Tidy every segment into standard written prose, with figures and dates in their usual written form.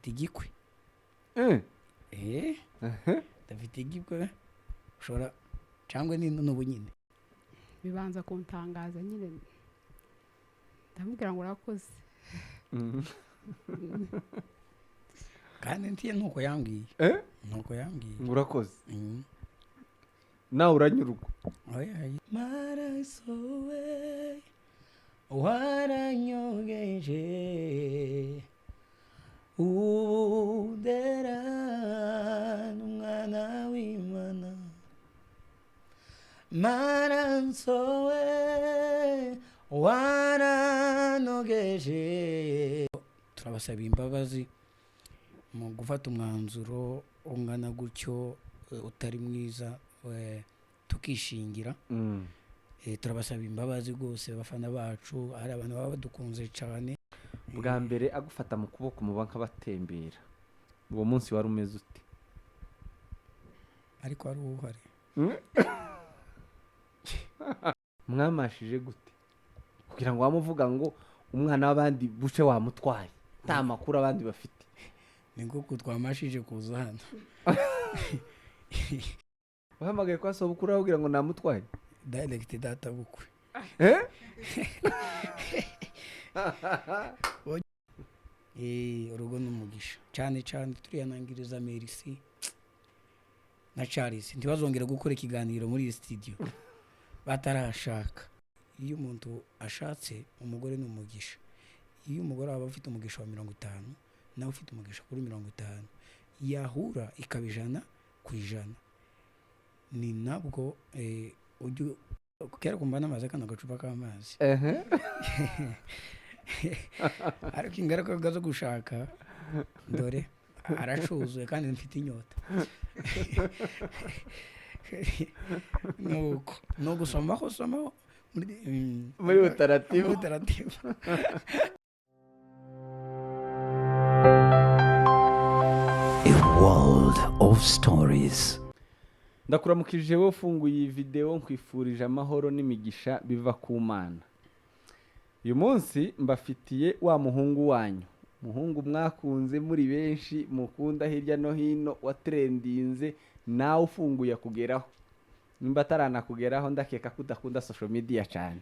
Dufite igikwe. Eh, dufite igikwe ushobora cyangwa ni n'ubu nyine. Bibanza kuntangaza nyine, ndamubwira ngo urakoze. Kandi ntiye nuko yambwiye. Eh? Nuko yambwiye. Ngo urakoze. Nawe uranyurwa. Oya, maraso we waranyogeje, ubudera n'umwana w'Imana, maraso we waranogeje. Turabasaba imbabazi mu gufata umwanzuro ungana gutyo, utari mwiza, tukishingira. Turabasaba imbabazi rwose abafana bacu, hari abantu baba badukunze cyane. Bwa mbere agufata mu kuboko muba nk'abatembera, uwo munsi wari umeze ute? Ariko wari uhari. Mwamashije gute kugira ngo wamuvuga ngo umwana w'abandi buce wamutwaye nta makuru abandi bafite? Ni nk'uko twamashije kuza hano. Wahamagaye kwa sobukuru arababwira ngo namutwaye? Direct data bukwe. Eh? Urugo ni umugisha cyane cyane. Turiyanangiriza Merci na Charles, ntibazongere gukora ikiganiro muri iyi studio batarashaka. Iyo umuntu ashatse umugore ni umugisha. Iyo umugore aba afite umugisha wa 50, nawe ufite umugisha kuri 50, yahura ikaba 100%. Ni nabwo ujya kera kumva n'amazi kano gacupa k'amazi. Ariko ingaruka zo gushaka dore aracuzuye kandi mfite inyota. Nuko ni ugusomaho somaho muri Muri utaratibu. Muri utaratibu. A world of stories. Ndakuramukije wowe ufunguye iyi videwo, nkwifurije amahoro n'imigisha biva ku Mana. Uyu munsi mbafitiye wa muhungu wanyu, muhungu mwakunze muri benshi, mukunda hirya no hino, watrendinze, nawe ufunguye akugeraho. Nimba ataranakugeraho ndakeka ko udakunda social media cyane.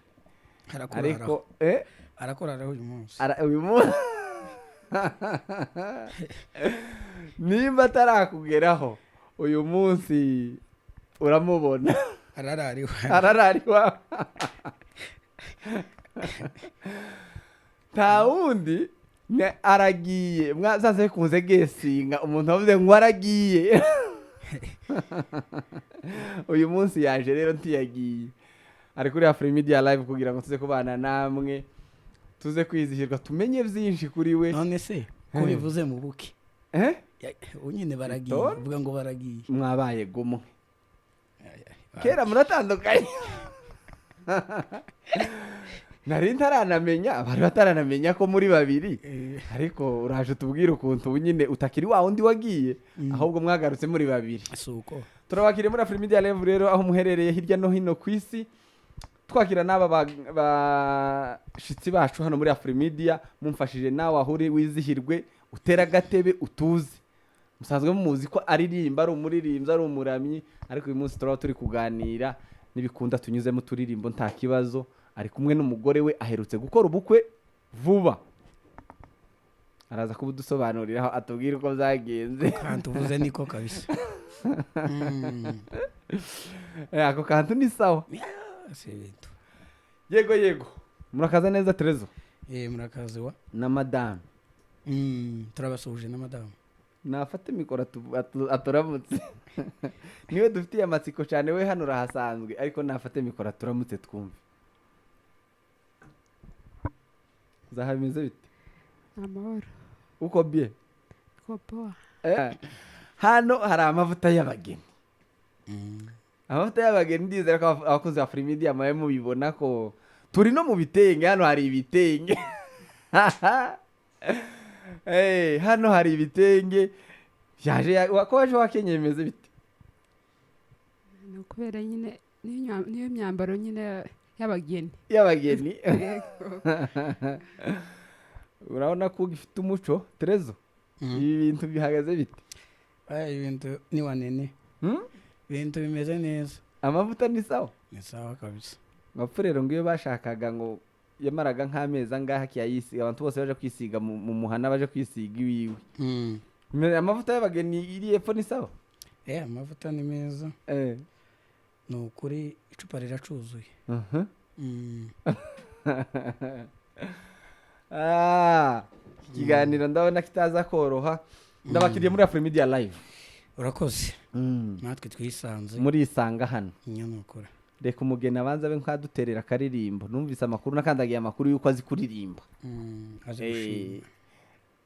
Arakoraraho. Ariko Arakoraraho uyu munsi. Uyu munsi nimba atarakugeraho uyu munsi uramubona. Ararariwe. Ararariwa. Nta wundi aragiye mwazaze kunze gesinga umuntu wavuze ngo aragiye. Uyu munsi yaje rero ntiyagiye, ari kuri Afrimedia Live kugira ngo tuze kubana namwe, tuze kwizihirwa, tumenye byinshi kuri we. None se ko bivuze mu buke? Eh? Nyine baragiye. Tore? Uvuga ngo baragiye. Mwabaye gumwe kera muratandukanye, nari ntaranamenya, bari bataranamenya ko muri babiri. Ariko uraje utubwire ukuntu ubu nyine utakiri wa wundi wagiye, ahubwo mwagarutse muri babiri. Si uko. Turabakiriye muri Afrimedia Live rero, aho muherereye hirya no hino ku isi, twakira n'aba bashitsi bacu hano muri Afrimedia. Mumfashije nawe aho uri wizihirwe, utera agatebe utuze. Musanzwe mumuzi ko aririmba, ari umuririmbyi, ari umuramyi, ariko uyu munsi turaba turi kuganira n'ibikunda tunyuzemo turirimbo nta kibazo. Ari kumwe n'umugore we, aherutse gukora ubukwe vuba, araza kubudusobanuriraho atubwire uko byagenze. Kantu uvuze niko kabisa. Ako kantu ni sawa. Si ibintu. Yego yego, murakaza neza Terezo. Murakaza wa na madamu. Turabasuhuje na madamu. Nafate mikoro aturamutse, niwe dufitiye amatsiko cyane. We hano urahasanzwe, ariko nafate mikoro aturamutse twumve. Zaha, bimeze bite? Amahoro. Uko bie? Ko poa. Hano hari amavuta y'abageni. Amavuta y'abageni, ndizera ko abakunzi ba Afrimedia mube mubibona ko turi no mu bitenge. Hano hari ibitenge. Hano hari ibitenge yaje ko waje wakenyeye, bimeze bite? Ni ukubera nyine niyo myambaro nyine y'abageni. Y'abageni. Yego. Urabona ko ugifite umuco Terezo. Ibi bintu bihagaze bite? Aya, ibintu ni wanene. Ibintu bimeze neza. Amavuta ni sawa? Ni sawa kabisa. Bapfu rero ngo iyo bashakaga ngo yamaraga nk'amezi angahe akiyayisiga, abantu bose baje kwisiga mu muhana, baje kwisiga iwiwe. Amavuta y'abageni iri epfo ni sawa? Amavuta ni meza. Ni ukuri icupa riracuzuye. Ah, ikiganiro ndabona kitaza koroha. Ndabakiriye muri Afrimedia Live. Urakoze, natwe twisanze. Murisanga hano. Nyanukura. Reka umugeni abanza abe nkaduterera akaririmbo. Numvise amakuru, nakandagiye amakuru y'uko azi kuririmba. Azi gushima.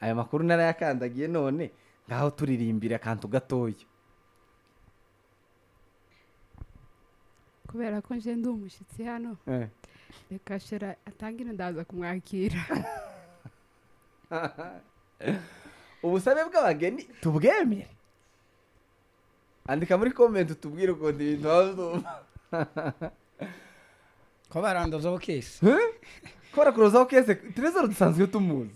Ayo makuru narayakandagiye, none ngaho turirimbira akantu gatoya. Kubera ko nje ndi umushyitsi hano, reka shera atangire, ndaza kumwakira. Ubusabe bw'abageni tubwemere. Andika muri comment utubwire ukuntu ibintu waba uzumva. Ko barandozaho kese. Ko barakurozaho kese? Trezor dusanzwe tumuzi,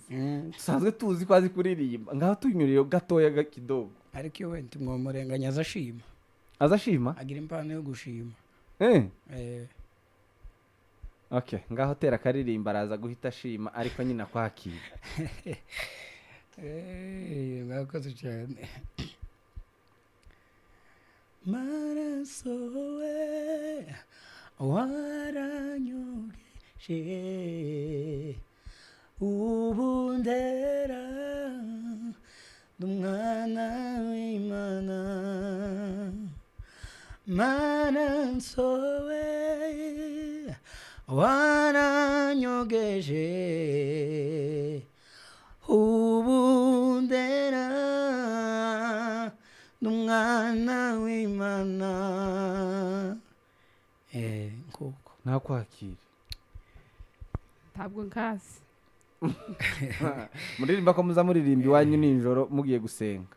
dusanzwe tuzi ko azi kuririmba. Ngaho tunyuriye gatoya kidogo. Ariko iyo wenda mwamurenganya, aza ashima. Aza ashima. Agira impano yo gushima. Okay, ngaho tera akaririmba, araza guhita ashima, ariko nyine akwakira. Mwakoze cyane. Maraso we waranyogeje, ubu ndera ndi umwana w'Imana. Maraso we waranyogeje, ubu ndera ndi umwana w'Imana. Nguko. Ntakwakira. Ntabwo nkazi. Muririmba ko muza muririmba iwanyu nijoro mugiye gusenga?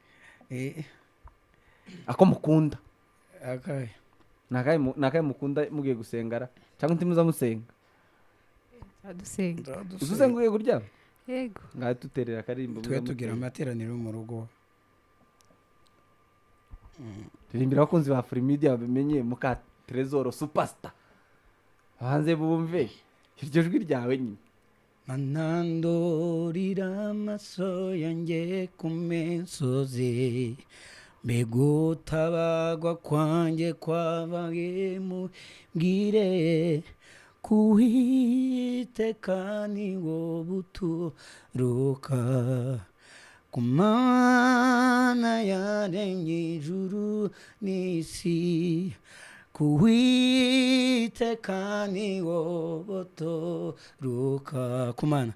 Ako mukunda. Akahe? Ni akahe mukunda mugiye gusengara, cyangwa ntimuza musenga? Turadusenga. Uza usenga ugiye kuryama? Yego. Ngaho duterera akaririmbo Twe muza tugira mutera. amateraniro mu rugo. Ririmbira abakunzi ba Afrimedia babimenye, muka Trezor superstar, hanze bumve iryo jwi ryawe nyine. Manandorira amaso yanjye ku misozi, mbega utabagwa kwanjye kwabaye mubwire. Kuwiteka ni wo buturuka, ku Mana yaremye ijuru n'isi. Kuwiteka ni wo buturuka, ku Mana,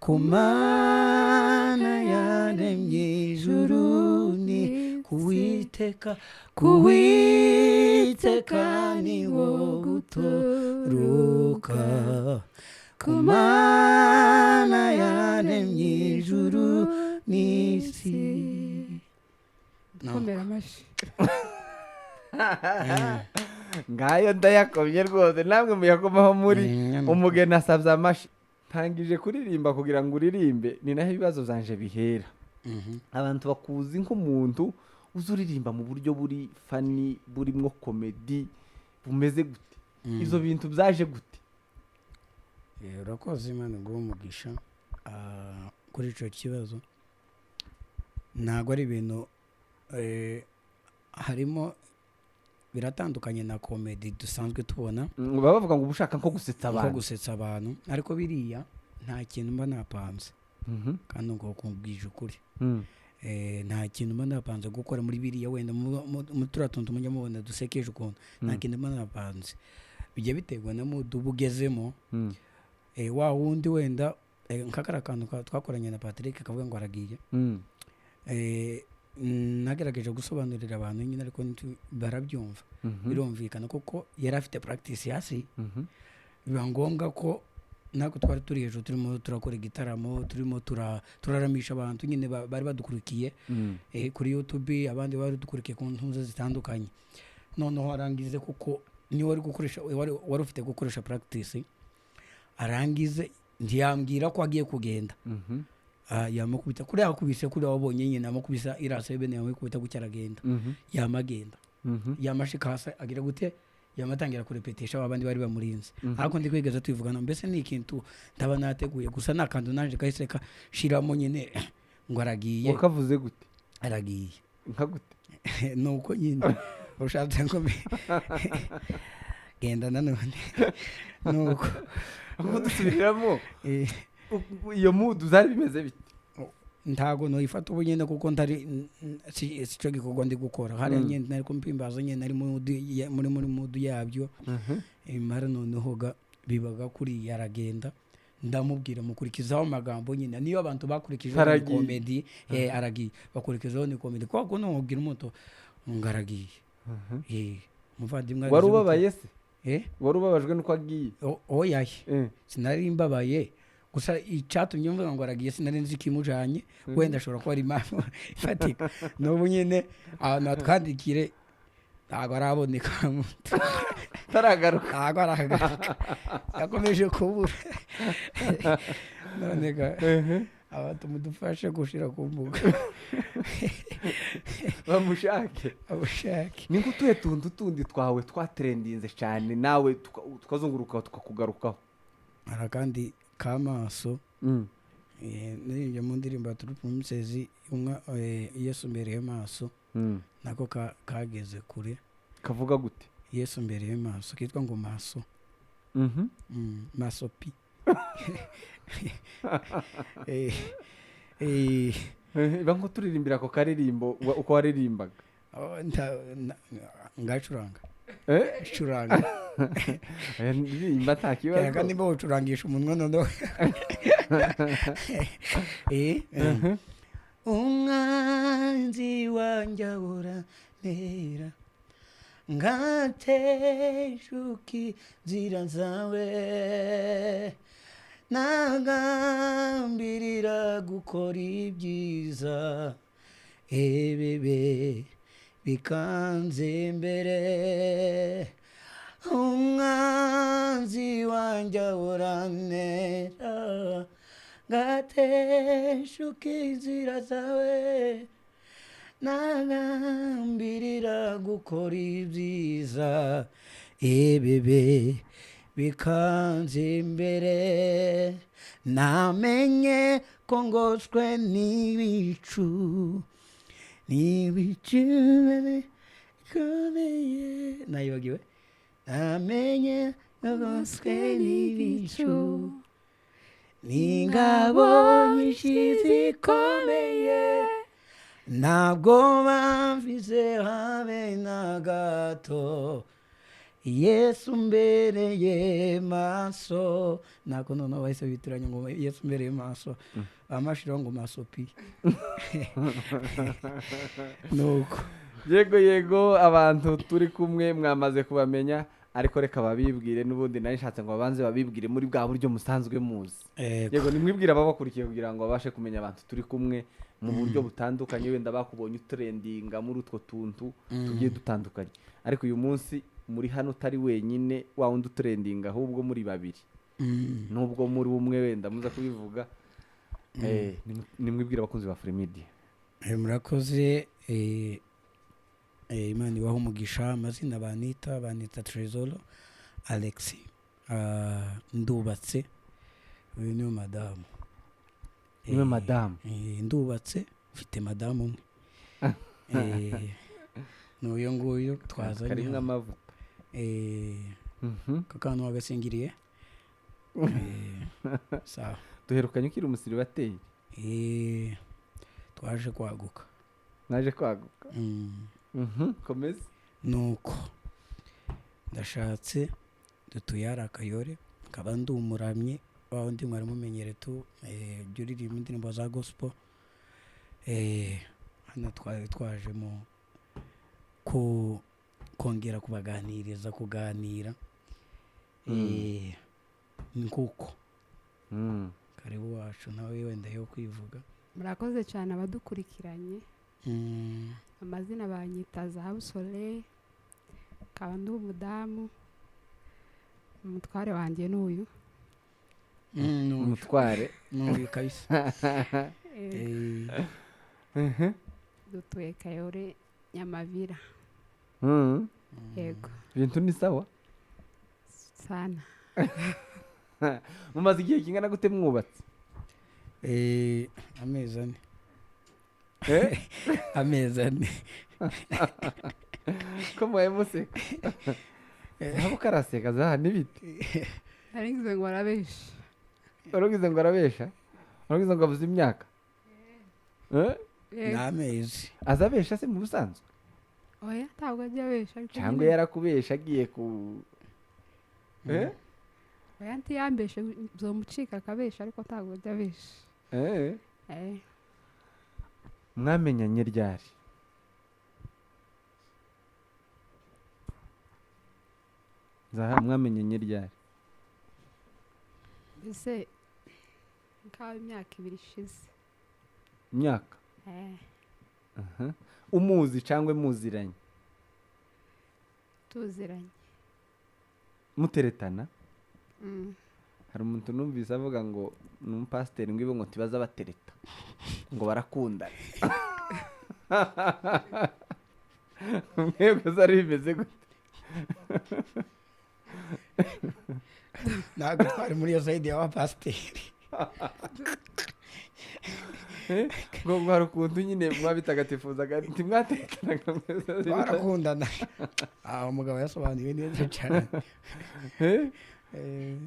ku Mana yaremye ijuru ni kuwiteka, kuwiteka ni wo guturuka, ku Mana yaremye ijuru n'isi. Komera amashyi. Ngayo ndayakomye rwose, namwe muyakomaho muri. Umugeni asabye amashyi. Ntangije kuririmba kugira ngo uririmbe, ni naho ibibazo byanje bihera. Abantu bakuzi nk'umuntu uzi uririmba mu buryo buri funny, burimo comedy, bumeze gute? Ibyo bintu byaje gute? Urakoze, Imana iguhe umugisha. Kuri icyo kibazo, ntabwo ari ibintu harimo biratandukanye na comedy dusanzwe tubona. Baba bavuga ngo uba ushaka nko gusetsa nko abantu. Gusetsa abantu, ariko biriya nta kintu mba napanze. Kandi ngo kubwije ukuri, nta kintu mba napanze gukora muri biriya. Wenda mu turiya tuntu mujya mubona dusekeje ukuntu, nta kintu mba napanze. Bijya biterwa na mood uba ugezemo. Wa wundi wenda nka kariya kantu twakoranye na Patrick kavuga ngo aragiye. Nagerageje gusobanurira abantu nyine, ariko barabyumva. Birumvikana kuko yari afite practice hasi, biba ngombwa ko natwe twari turi hejuru turimo turakora igitaramo, turimo turaramisha abantu nyine bari badukurikiye kuri YouTube, abandi bari dukurikiye ku ntuzo zitandukanye. Noneho arangize, kuko niwe wari gukoresha, wari ufite gukoresha practice, arangize ntiyambwira ko agiye kugenda. Yamukubita kuriya, akubise kuriya wabonye nyine, amukubisa irasa bene, yamukubita gutya aragenda. Yamagenda, yamashika hasi agira gute, yamatangira kurepetisha abandi bari bamurinze. Ariko ndi kwigeza tubivugana, mbese ni ikintu ndaba nateguye gusa, ni akantu naje kahise kashiramo nyine ngo aragiye. Wakavuze gute? Aragiye. Nka gute? Nuko nyine ushatse ngo genda nanone nuko. Ahubwo dusubiriramo iyo mood zari bimeze bite? Ntago noyifata ubu nyine kuko ntari si cyo gikorwa ndi gukora hariya. Nyine nari kumpimbaza nyine, nari muri mood yabyo. Imara noneho ga bibaga kuri aragenda, ndamubwira mukurikizaho amagambo nyine, niyo abantu bakurikijeho ni Aragiye. comedy. Aragiye, bakurikizaho ni comedy, kwa kuno mubwira umuntu ngo aragiye, umuvandimwe Wari agize gute? ubabaye se? Eh? Wari ubabajwe nuko agiye? Oyaye. Sinari mbabaye, gusa icyatumye mvuga ngo aragiye sinari nzi ikimujanye. Wenda ashobora kuba ari impamvu ifatika, n'ubu nyine ahantu hatwandikire ntabwo araboneka. Taragaruka. Ntabwo aragaruka, yakomeje kubura. None ga abantu mudufashe gushira ku mbuga. Bamushake. Abushake. Ni nk'utuhe tuntu tundi twawe twatrendinze cyane nawe tukazunguruka tukakugarukaho? Hari akandi k'amaso. Naririmbye mu ndirimbo ya Turupu Musezi umwa, Yesu mbereye maso. Nako kageze kure. Kavuga gute? Yesu mbereye maso, kitwa ngo maso. Maso pi. Iba nko turirimbira ako karirimbo uko waririmbaga. Oh, ngacuranga. Eh? Curanga. Ndirimba nta kibazo. Kereka nimba ucurangisha umunwa noneho. Umwanzi wanjye ahora ngateshuka inzira zawe, nagambirira gukora ibyiza, ebebe bikanze imbere. Umwanzi wanjye ahorantera ngateshuka inzira zawe, nagambirira gukora ibyiza, ebebe bikanze imbere. Namenye ko ngoswe n'ibicu, n'ibicu bikomeye. Nayibagiwe. Namenye ko ngoswe n'ibicu n'ingabo nyinshi zikomeye, ntabwo bamvize habe na gato, Yesu mbereye maso. Nako noneho bahise bitiranya ngo Yesu mbereye maso, bamashiraho ngo maso pi, nuko. Yego yego, abantu turi kumwe mwamaze kubamenya, ariko reka babibwire n'ubundi. Nari nshatse ngo babanze babibwire muri bwa buryo musanzwe muzi. Yego. Yego, nimwibwire ababakurikiye kugira ngo babashe kumenya abantu turi kumwe mu buryo butandukanye. Wenda bakubonye utrendinga muri utwo tuntu tugiye dutandukanye, ariko uyu munsi muri hano utari wenyine wa wundi utrendinga, ahubwo muri babiri. Nubwo muri umwe wenda muza kubivuga. Nimwibwire abakunzi ba Afrimedia. Murakoze. Imana ibahe umugisha. Amazina banita Tresor Alexi. Ndubatse, uyu niwe madamu. Niwe madamu? Ndubatse, mfite madamu umwe. Ni uyu nguyu twazanye. Karimo hano. amavuta. Aka kantu wagasingiriye. Sawa. Duherukanye ukiri umusiribateri. Twaje kwaguka. Naje kwaguka. Komeza. Nuko ndashatse, dutuye hari akayore, nkaba ndi umuramyi wa wundi mwari mumenyere tu, jya uririmba indirimbo za gospel. Hano twari twaje mu ku kongera kubaganiriza, kuganira. Nguko. Karibu wacu nawe wenda yo kwivuga. Murakoze cyane abadukurikiranye. Amazina banyita Zahabu Soleil, nkaba ndi umudamu, umutware wanjye ni uyu. N'uyu. Umutware. N'uyu kabisa. Eh, Eh, dutuye Kayore Nyamabira. Yego. Ibintu ni sawa? Sana. Mumaze igihe kingana gute mwubatse? Amezi 4. Eh? Amezi 4. Ko mubaye museka, zahabu karaseka, zaha n'ibiti. Nari ngize ngo arabesha. Waragize ngo arabesha, waragize ngo abuze imyaka. Eh? Ni Yego. amezi. Azabesha se mu busanzwe? Oya, ntabwo ajya abesha, ariko Cyangwa nyine- yarakubesha agiye ku Eh? Oya, ntiyambeshe, byomucika akabesha, ariko ntabwo ajya abesha. Eh. Eh. Mwamenyanye ryari? Zaha, mwamenyanye ryari? Mbese nk'aho imyaka 2 ishize. Imyaka? Eh. Aha. Umuzi cyangwa muziranye? Tuziranye. Muteretana? Mm. Hari umuntu numvise avuga ngo ni umupasiteri, ngo ibo ngo ntibaza batereta, ngo barakundana. Mwebwe zari bimeze gute? Ntabwo twari muri iyo side y'abapasiteri. Eh? Ngo hari ukuntu nyine mwabitagatifuzaga, ntimwateretanaga mwese? Twarakundana. Ah, umugabo yasobanuye neza cyane. Eh? Eh.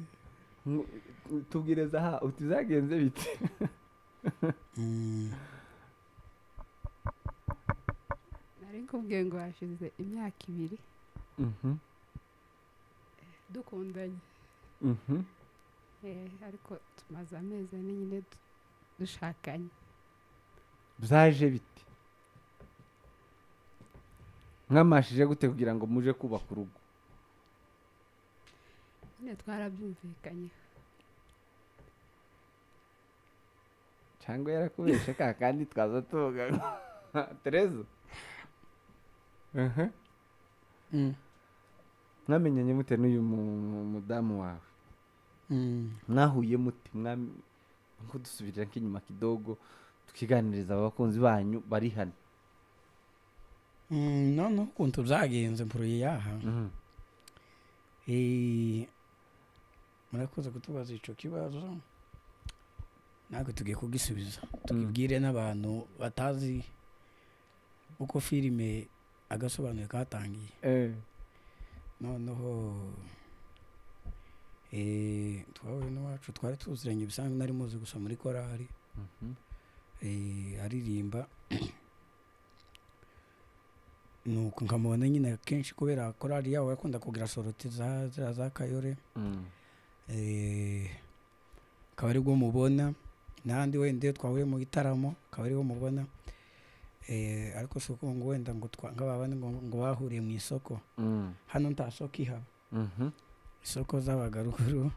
Tubwire Zaha, uti zagenze bite? Nari nkubwiye ngo hashize imyaka 2 dukundanye. Ariko tumaze amezi 4 nyine dushakanye. Byaje bite? Mwamashije gute kugira ngo muje kubaka urugo? Nyine twarabyumvikanye. Cyangwa yarakubeshe ka kandi twaza tuvuga ngo Terezo. Mwamenyanye mute n'uyu mudamu wawe? Mwahuye mute? Nko dusubirira nk'inyuma kidogo tukiganiriza abakunzi banyu bari hano. No, ukuntu byagenze mpuruye yaha. Murakoze kutubaza ico kibazo, natwe tugiye kugisubiza, tubibwire n'abantu batazi uko filime agasobanuye katangiye. Noneho twahuye n'uwacu twari tuziranye bisanzwe, nari muzi gusa muri korali. Aririmba, nuko nkamubona nyine kenshi kubera korali yabo yakunda kugira soroti ziriya za Kayore. Akaba aribwo mubona, n'ahandi wenda iyo twahuye mu gitaramo akaba ariho mubona. Ariko si uko ngo wenda ngo nk'aba bandi ngo bahuriye mu isoko. Hano nta soko ihaba. Isoko zabaga ruguru.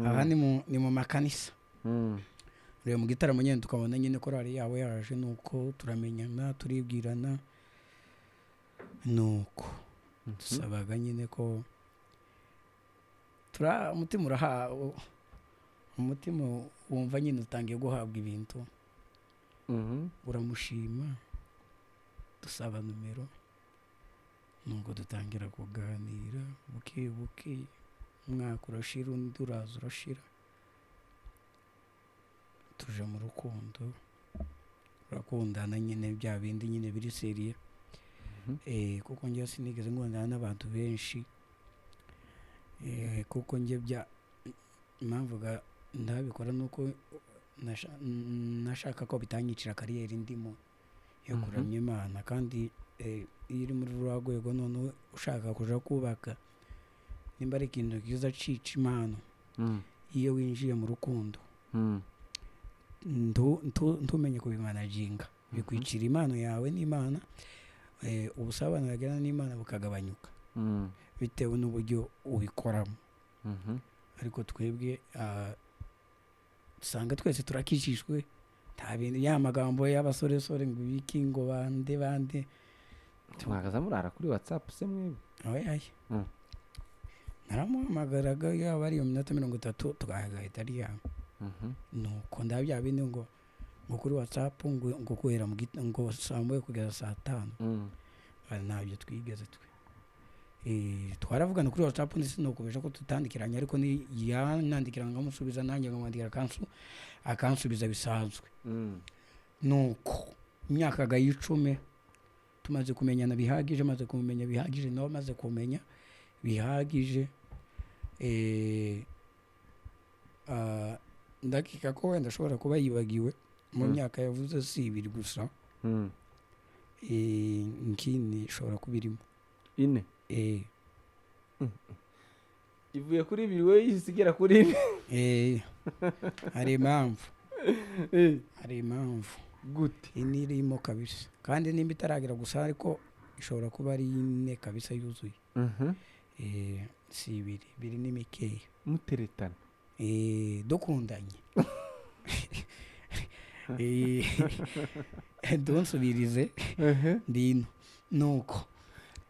Aha ni mu makanisa. Rero mu gitaramo nyine tukabona nyine korali yabo yaje, nuko turamenyana, turibwirana, nuko dusabaga nyine ko umutima uraha, umutima wumva nyine utangiye guhabwa ibintu. Uramushima, dusaba numero, nuko dutangira kuganira buke buke, umwaka urashira, undi uraza urashira, tuje mu rukundo, turakundana nyine bya bindi nyine biri seriye. Kuko njye sinigeze nkundana n'abantu benshi. Kuko njye bya impamvu ndabikora nuko nashaka ko bitanyicira kariyeri ndimo yo kuramya Imana, kandi iyo uri muri ruriya rwego noneho ushaka kuja kubaka, nimba ari ikintu kiza cica impano, iyo winjiye mu rukundo, ntumenye kubimanaginga, bikwicira impano yawe n'Imana, ubusabane wagirana n'Imana bukagabanyuka bitewe n'uburyo ubikoramo. Ariko twebwe, usanga twese turakijijwe, nta bintu ya magambo y'abasoresore ngo ibiki ngo bande bande. Mwagaza murara kuri WhatsApp se mwebwe? Oya, oya. Naramuhamagaraga yaba ari iyo minota 30 tugahita aryama. Nuko ndabya bindi ngo kuri WhatsApp ngo guhera ngo saa 1 kugeza saa 5. Ntabyo twigeze twe. Twaravugana kuri WhatsApp, ndetse nokubesha ko tutandikiranye, ariko ni yanandikira nkamusubiza, nanjye nkamwandikira akansubiza bisanzwe. Nuko imyaka ga 10 tumaze kumenyana bihagije, maze kumenya bihagije, nawe amaze kumenya bihagije. Ndakeka ko wenda ashobora kuba yibagiwe mu myaka yavuze, si 2 gusa. Nkini ishobora kuba irimo 4. Ivuye kuri 2, we yihise igera kuri 4. Hari impamvu. Hari impamvu. Gute? 4 irimo kabisa, kandi nimba itaragera gusa, ariko ishobora kuba ari 4 kabisa yuzuye. Si 2, 2 ni mikeya. Muteretana. Dukundanye. Dunsubirize ndino nuko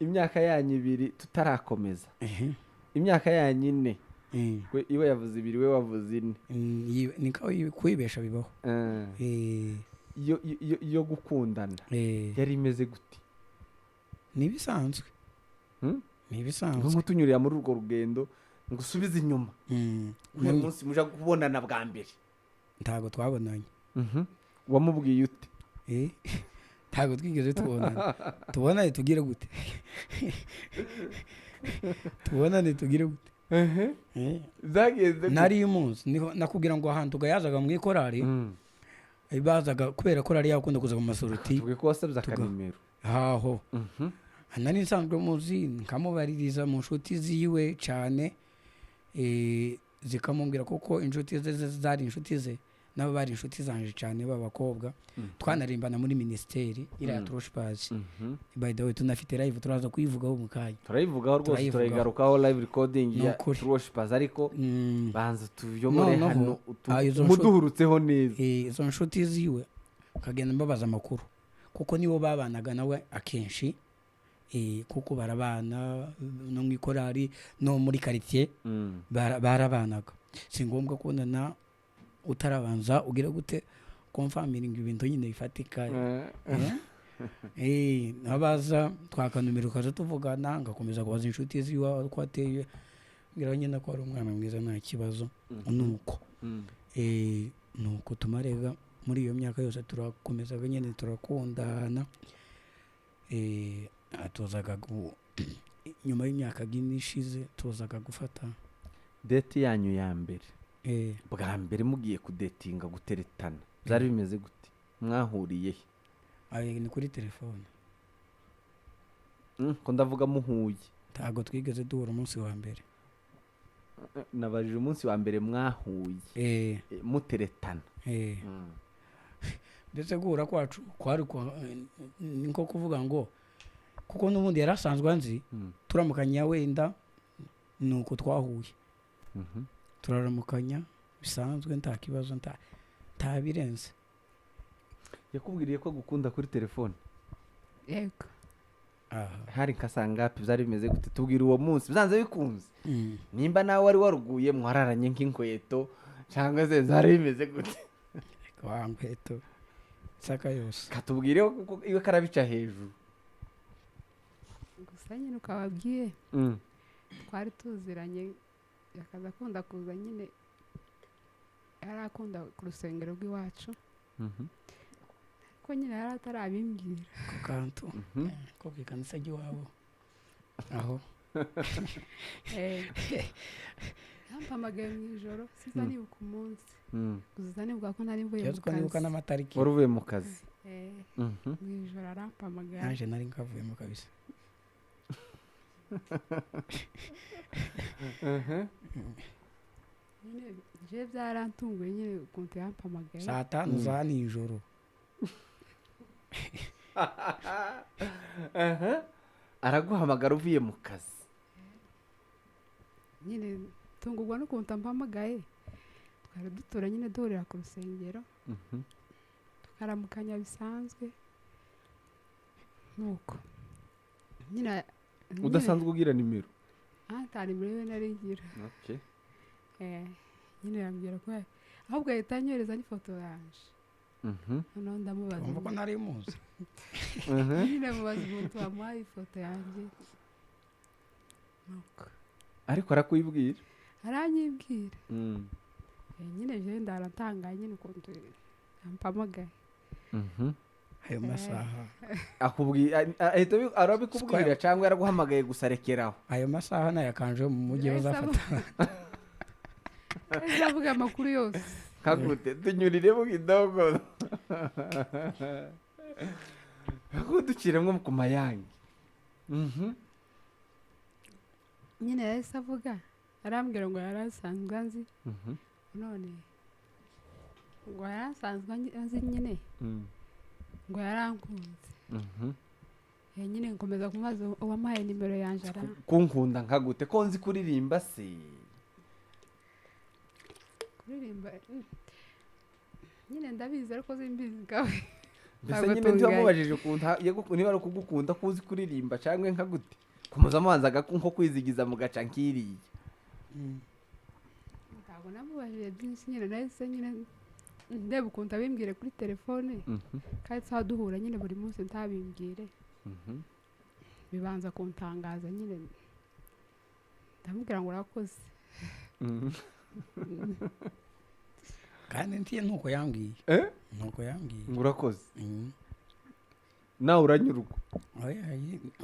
Imyaka yanyu 2 tutarakomeza, imyaka yanyu 4, we iwe yavuze 2, we wavuze 4. Niko kwibesha bibaho. Yo gukundana yari imeze gute? Ni ibisanzwe. Ni ibisanzwe. Nko tunyurira muri urwo rugendo ngo usubize inyuma. Uyu munsi muja kubonana bwa mbere. Ntago twabonanye. Wamubwiye ute? Ntago twigeze tubonana. Tubonane tugire gute? Tubonane tugire gute? Zagenze gute? Nari umunsi niho nakubwira ngo ahantu gayazaga mu ikorari. Bazaga kubera korari yakunda kuza mu masoroti. Tuvuge ko wasabye akanimero. Haho. Nari nsanzwe muzi, nkamubaririza mu nshuti ziwe cyane, zikamubwira kuko inshuti ze zari inshuti ze, nabo bari inshuti zanje cyane b'abakobwa. Twanarimbana muri ministeri iriya True Worshippers. By the way, tunafite live, turaza kuyivugaho mu kanya. Turayivugaho rwose, Turayivugaho. turayigarukaho live recording ya Ni ukuri. True Worshippers, ariko banza tuyobore Noneho, hano izo umuduhurutseho neza. Izo nshuti ziwe ukagenda mbabaza amakuru, kuko nibo babanaga nawe akenshi, kuko barabana no mu ikorari no muri quartier. Barabanaga. Si ngombwa kubonana utarabanza ugira gute confirming ibintu nyine bifatika. Abaza twakanumira ukaza tuvugana, ngakomeza kubaza inshuti ziwe uko ateye, ngira nyine ko ari umwana mwiza nta kibazo. Nuko nuko tumarega muri iyo myaka yose turakomezaga nyine turakundana. Tuzaga nyuma y'imyaka 4 ishize tuzaga gufata Date yanyu ya mbere. Bwa mbere mugiye kudetinga, guteretana, byari bimeze gute? Mwahuriye he? Aye, ni kuri telefone. Ko ndavuga muhuye. Ntabwo twigeze duhura umunsi wa mbere. Nabajije umunsi wa mbere mwahuye. Muteretana. Ndetse guhura kwacu kwari kwa, ni nko kuvuga ngo kuko n'ubundi yari asanzwe anzi, turamukanya wenda nuko twahuye. Turaramukanya bisanzwe, nta kibazo, nta birenze. Yakubwiriye ko agukunda kuri telefone? Yego. Hari nka saa ngapi? Byari bimeze gute? Tubwira uwo munsi byanze bikunze. Nimba nawe wari waruguye mwararanye nk'inkweto cyangwa se byari bimeze gute? Wa nkweto saka yose. Katubwire kuko iwe karabica hejuru. Gusa nyine ukababwiye. Twari tuziranye, akaza akunda kuza nyine, yari akunda ku rusengero rw'iwacu. Ko nyine yari atarabimbwira. Ku kantu. Ko ku ikanisa ry'iwabo. Aho. Yampamagaye mu ijoro, sinza nibuka umunsi. Gusa nibuka ko nari mvuye mu Kibazo ko nibuka kazi. n'amatariki. Wari uvuye mu kazi. Mu ijoro arampamagara. Naje nari nkavuyemo kabisa. Nyine je byarantunguye nyine ukuntu yampamagaye. Saa 5 za nijoro. Araguhamagara uvuye mu kazi. Nyine tungurwa n'ukuntu ampamagaye. Twari dutura nyine duhurira ku rusengero. Tukaramukanya bisanzwe. Nuko nyine udasanzwe ugira nimero? Nta nimero we nari ngira. Nyine yambwira ko Ahubwo ahita anyohereza n'ifoto yanje. Noneho ndamubaza. Urumva ko ntari muzi. Nyine mubaza umuntu wamuhaye ifoto yanjye. Nuko Ariko arakwibwira? Aranyibwira. Nyine jewe ndaratangaye nyine ukuntu yampamagaye. Ayo masaha. Akubwira, ahita arabikubwira cyangwa yaraguhamagaye gusa rekeraho? Ayo masaha nayakanje mu mujyi Yahise bazafata. Yahise avuga amakuru yose. Kagute tunyuriremo kidogo, kuduciremo ku mayange. Nyine yahise avuga, arambwira ngo yari asanzwe anzi. None ngo yari asanzwe anzi nyine, ngo yarankunze. Nyine nkomeza kumubaza uwamuhaye nimero yanjye ara Kunkunda nka gute, ko nzi kuririmba se? Kuririmba, nyine ndabizi ariko simbizi nkawe. Mbese Ntabwo nyine tunganye. ntiwamubajije ukuntu niba ari ukugukunda ko uzi kuririmba cyangwa nka gute, kumuza amanza nko kwizigiza mu gaca nk'iriya? Ntabwo namubajije byinshi nyine, nahise nyine ndeba ukuntu abimbwire kuri telefone, kandi tuba duhura nyine buri munsi ntabimbwire. Bibanza kuntangaza nyine, ndamubwira ngo urakoze. Kandi ntiye nuko yambwiye. Eh? Nuko yambwiye. Ngo urakoze? Nawe uranyurwa? Oya,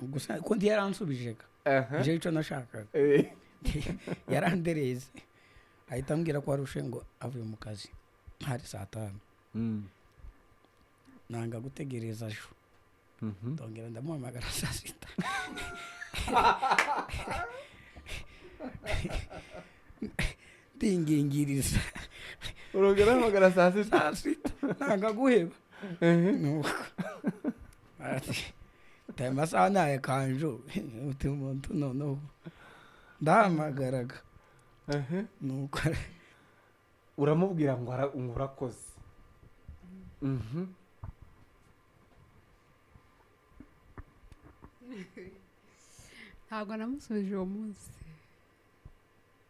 gusa ko ntiyaransubije ga. Je icyo nashakaga. Yarandereze, ahita ambwira ko warushe, ngo avuye mu kazi hari saa 5. Nanga gutegereza ejo. Ndongera ndamuhamagara saa 6, ndingingiriza. Urongera uhamagara saa 6? Saa 6, nanga guheba. Nuko ati aya masaha ni aya kanju, uti umuntu noneho ndahamagaraga. Nuko Uramubwira ngo ngo urakoze. Ntabwo namusubije uwo munsi,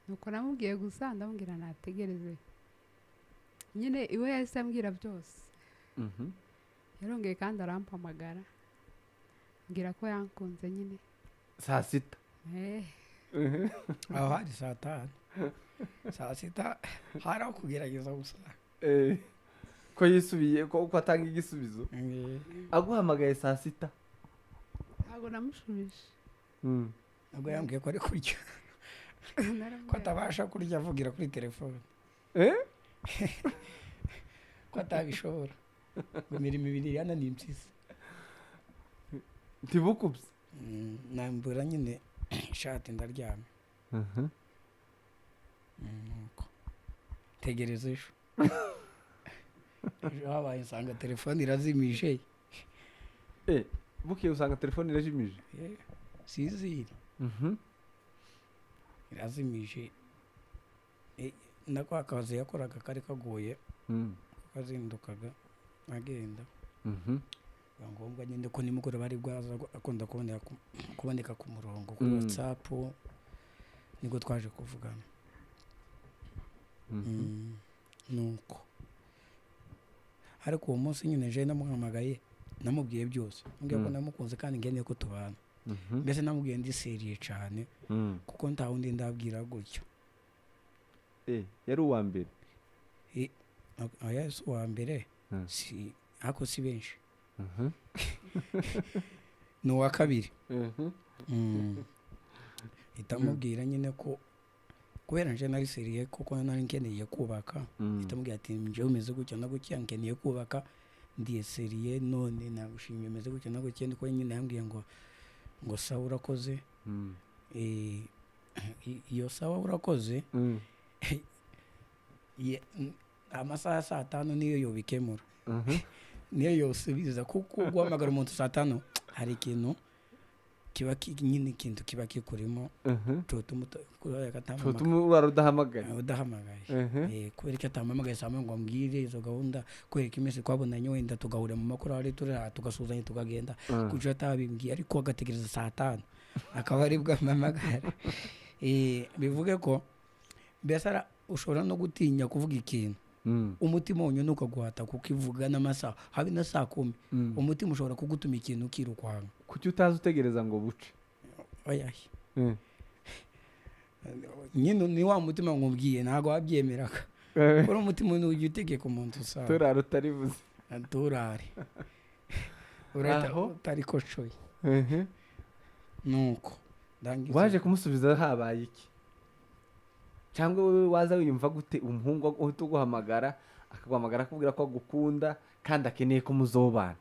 nuko namubwiye gusa, ndamubwira nategereze nyine. Iwe yahise ambwira byose. Yarongeye kandi arampamagara, ambwira ko yankunze nyine. Saa 6? Eh. Aho hari saa 5, saa 6 hari aho kugerageza gusa. Ko yisubiye ko uko atanga igisubizo aguhamagaye saa 6? Ntabwo namushubije. Nubwo yambwiye ko ari kurya, ko Naramubwiye. atabasha kurya avugira kuri telefone. Eh? Ko atabishobora, ngo imirimo ibiri yananiye impyisi. Ntibukubye? Nambura nyine ishati ndaryama. Nuko tegereza ejo. Ejo habaye nsanga telefone irazimije. Eh, bukeye usanga telefone irajimije? Siziri irazimije. Nako akazi yakoraga kari kagoye, kazindukaga agenda. Biba ngombwa nyine ko nimugoroba ari bwaza akunda kuboneka ku murongo kuri WhatsApp, nibwo twaje kuvugana. Nuko ariko uwo munsi nyine je namuhamagaye, namubwiye byose, mubwiye ko namukunze kandi ngeneye ko tubana. Mbese namubwiye ndiseriye cyane, kuko nta wundi ndabwira gutyo. Eh, yari uwa mbere? Oya, si uwa mbere. Si ariko si benshi. Ni uwa kabiri. Mpita mubwira nyine ko kubera nje nari sérieux, kuko nari nkeneye kubaka. Mpita mubwira ati njyewe umeze gutya na gutya, nkeneye kubaka, ndiye sérieux, none nagushimye, umeze gutya na gutya. Niko nyine yambwiye ngo sawa, urakoze. Iyo sawa urakoze, amasaha ya saa 5 niyo yobikemura, niyo yosubiza, kuko guhamagara umuntu saa 5 hari ikintu kiba nyine ikintu kiba kikurimo cyotuma kubera ko atampamagaye. Tutuma urara udahamagaye. Udahamagaye. Kubera ko atampamagaye saa 1 ngo ambwire izo gahunda, kubera ko iminsi twabonanye wenda tugahurira mu makorali, turi tugasuhuzanya tukagenda, kuko atabimbwiye ariko agategereza saa 5 akaba aribwo ampamagara. Bivuge ko mbese ushobora no gutinya kuvuga ikintu. Umutima wonyine ukaguhata kukivuga n'amasaha, habe na saa 10. Umutima ushobora kugutuma ikintu ukirukanka. Kuki utazi utegereza ngo buce? Oya. Nyine ni wa mutima nkubwiye, ntabwo wabyemeraga. Uri umutima ujya utegeka umuntu usanga. Turara utarivuze. Turare urahita Aho. utarikoshoye. Nuko ndangiza. Waje kumusubiza habaye iki? Cyangwa wowe waza wiyumva gute umuhungu uhita uguhamagara, akaguhamagara akubwira ko agukunda kandi akeneye ko muzobana?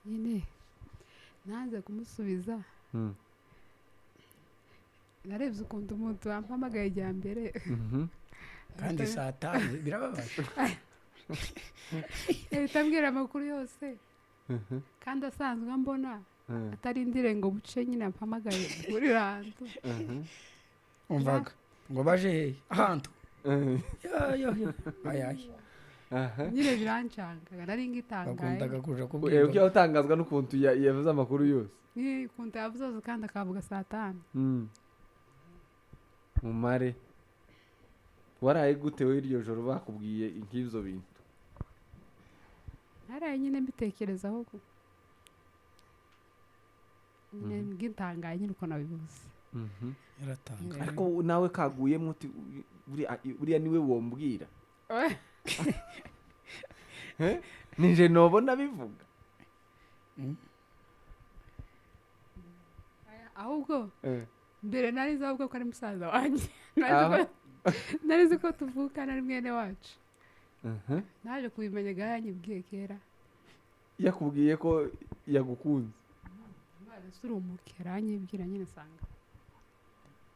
Nyine nanze kumusubiza. Narebye ukuntu umuntu wampamagaye ijya mbere. Kandi saa 5 birababaje. Ahita ambwira amakuru yose kandi asanzwe ambona, atarindire ngo buce nyine ampamagaye muri hantu. Umvaga ngo baje hehe ahantu? Ya, ya, ya. Ay, ay. Nyine birancanga, nari ngitangaye. Bakundaga kuja kubwirwa. Ukiba utangazwa n'ukuntu yavuze amakuru yose. Ni ukuntu yavuze yose kandi akavuga saa 5. Mumare waraye gute wowe iryo joro bakubwiye nk'ibyo bintu? Naraye nyine mbitekerezaho nyine ngitangaye nyine uko nabivuze. Yaratanga. Ariko nawe kaguyemo uti buriya niwe wombwira? Nije nobona bivuga. Ahubwo mbere nari nzi ahubwo ko ari musaza wanjye. Nari nzi ko tuvukana ari mwene wacu. Naje kubimenya ga yanyibwiye kera. Yakubwiye ko yagukunze? Imana si uri umuke, aranyibwira nyine nsanga.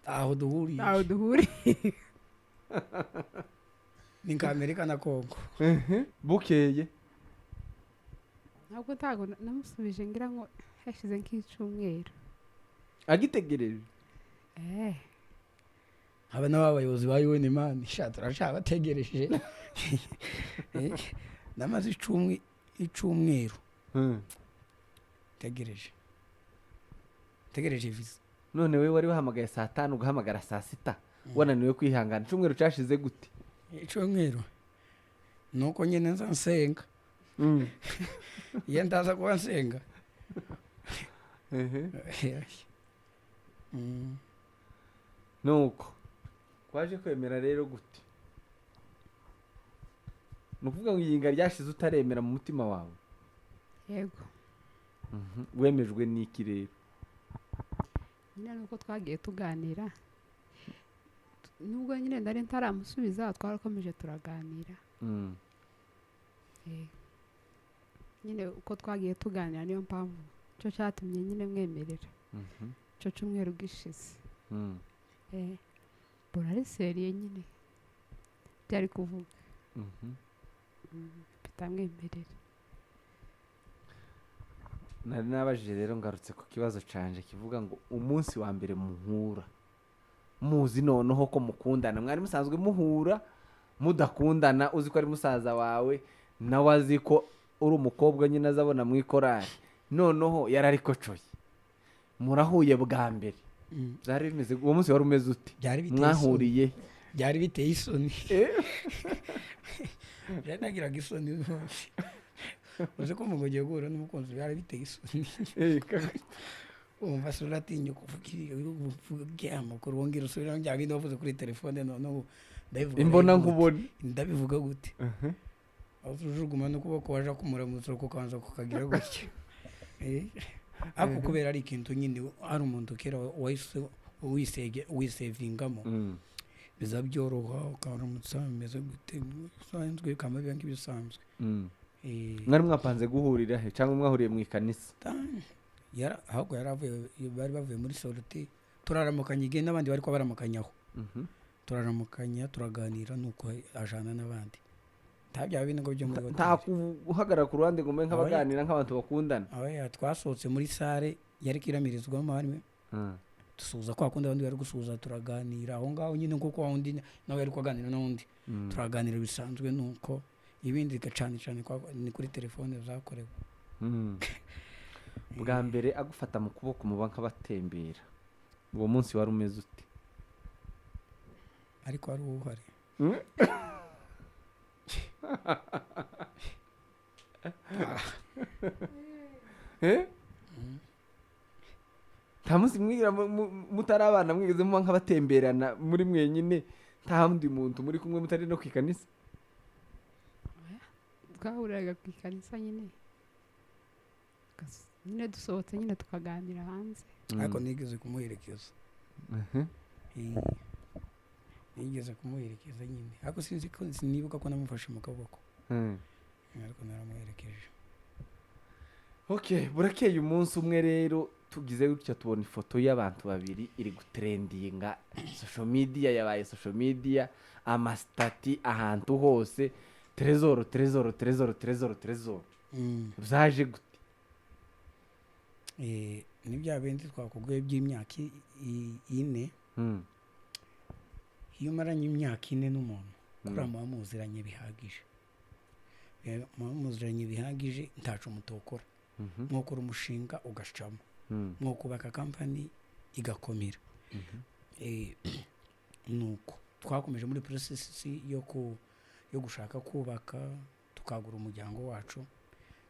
Aho duhuriye. Aho duhuriye. Ni nka Amerika na Congo. Bukeye. Ntabwo ntago namusubije, ngira ngo hashize nk'icyumweru. Agitegereje. Aba nabo abayobozi ba UN man, sha turashabategereje. Namaze icumweru. Tegereje. Tegereje visa. None we wari wahamagaye saa 5 ugahamagara saa 6. Wananiwe kwihangana. Icumweru cyashize gute? Icumweru. Nuko nyine nza nsenga. Iyo ndaza kuba nsenga. Nuko waje kwemera rero gute? Ni ukuvuga ngo iyinga ryashize utaremera mu mutima wawe? Yego. Wemejwe n'iki rero? Nyine nuko twagiye tuganira. Nubwo nyine nari ntaramusubiza, twarakomeje turaganira. Nyine uko twagiye tuganira niyo mpamvu cyo cyatumye nyine mwemerera. Cyo cyumweru gishize. Mbona ari seriye nyine byari kuvuga. Bitamwemerera. Nari nabajije rero ngarutse ku kibazo canje kivuga ngo umunsi wa mbere muhura muzi noneho ko mukundana, mwari musanzwe muhura mudakundana, uzi ko ari musaza wawe nawe azi ko uri umukobwa nyine azabona mu ikorari, noneho yararikocoye murahuye bwa mbere. Byari bimeze, uwo munsi wari umeze ute? Byari biteye isoni. Mwahuriye? Byari biteye isoni. Byari nagiraga isoni rwose. Uzi ko umuntu ugiye guhura n'umukunzi byari biteye isoni. Umva se uratinya kuvuga ibi, uvuga amakuru wongera usubiramo bya bindi wavuze kuri telefone, noneho ndabivuga Imbona gute? nkubone. Ndabivuga gute? Aho ujuguma n'ukuboko waje kumuramutsa kukanza kukagira gutya. Ariko kubera ari ikintu nyine ari umuntu kera wahise wisevingamo. Biza byoroha ukaramutsa bimeze gute bisanzwe bikaba biba nk'ibisanzwe. Mwari mwapanze guhurira he cyangwa mwahuriye mu ikanisa? Ahubwo yaravuye, bari bavuye muri sortie, turaramukanya igihe n'abandi bari ko baramukanyaho. Turaramukanya turaganira nuko ajana n'abandi. Nta bya bindi ngo byo muri Nta hoteli. guhagarara ku ruhande ngo mbe nk'abaganira nk'abantu bakundana. Oya, twasohotse muri sale yari kiramirizwamo harimo. Dusuhuza kwa kundi abandi bari gusuhuza, turaganira aho ngaho nyine kuko wa wundi nawe yari kuganira n'undi. Turaganira bisanzwe nuko ibindi cyane cyane ni kuri telefone zakorewe. Bwa mbere agufata mu kuboko muba nk'abatembera. Uwo munsi wari umeze ute? Ariko hari uhari. Eh? Nta munsi mwigira mutari abana mwigeze muba nk'abatemberana muri mwenyine, nta wundi muntu muri kumwe, mutari no ku ikanisa? Twahuriraga ku ikanisa nyine. Nyine dusohotse nyine tukaganira hanze. Ariko nigeze kumuherekeza. Nigeze kumuherekeza nyine, ariko sinzi ko sinibuka ko namufashe mu kaboko. Ariko naramuherekeje. Okay, burakeye umunsi umwe rero tugize gutya tubona ifoto y'abantu babiri iri gutrendinga social media, yabaye social media, amasitati ahantu hose, Trezor, Trezor, Trezor, Trezor, Trezor. Byaje gute? Ni bya bindi twakubwiye by'imyaka 4. Iyo umaranye imyaka 4 n'umuntu, kuriya muba muziranye bihagije. Muba muziranye bihagije, ntaco mutokora. Mwokora umushinga ugacamo. Mwokubaka kampani igakomera. Nuko twakomeje muri process yo gushaka kubaka, tukagura umuryango wacu,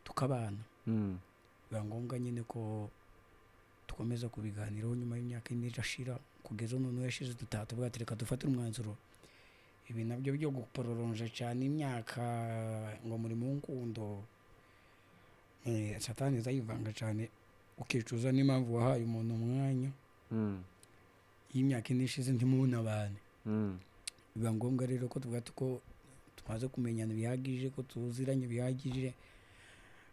tukabana. Biba ngombwa nyine ko dukomeza kubiganiraho nyuma y'imyaka 4 irashira, kugeza noneho yashize dutaha tuvuga ati reka dufate umwanzuro. Ibi nabyo byo guporonje cyane imyaka ngo muri mu nkundo, satani izayivanga cyane, ukicuza n'impamvu wahaye umuntu umwanya. Y'imyaka 4 ishize ntimubonabane. Biba ngombwa rero ko tuvuga ko tumaze kumenyana bihagije, ko tuziranye bihagije,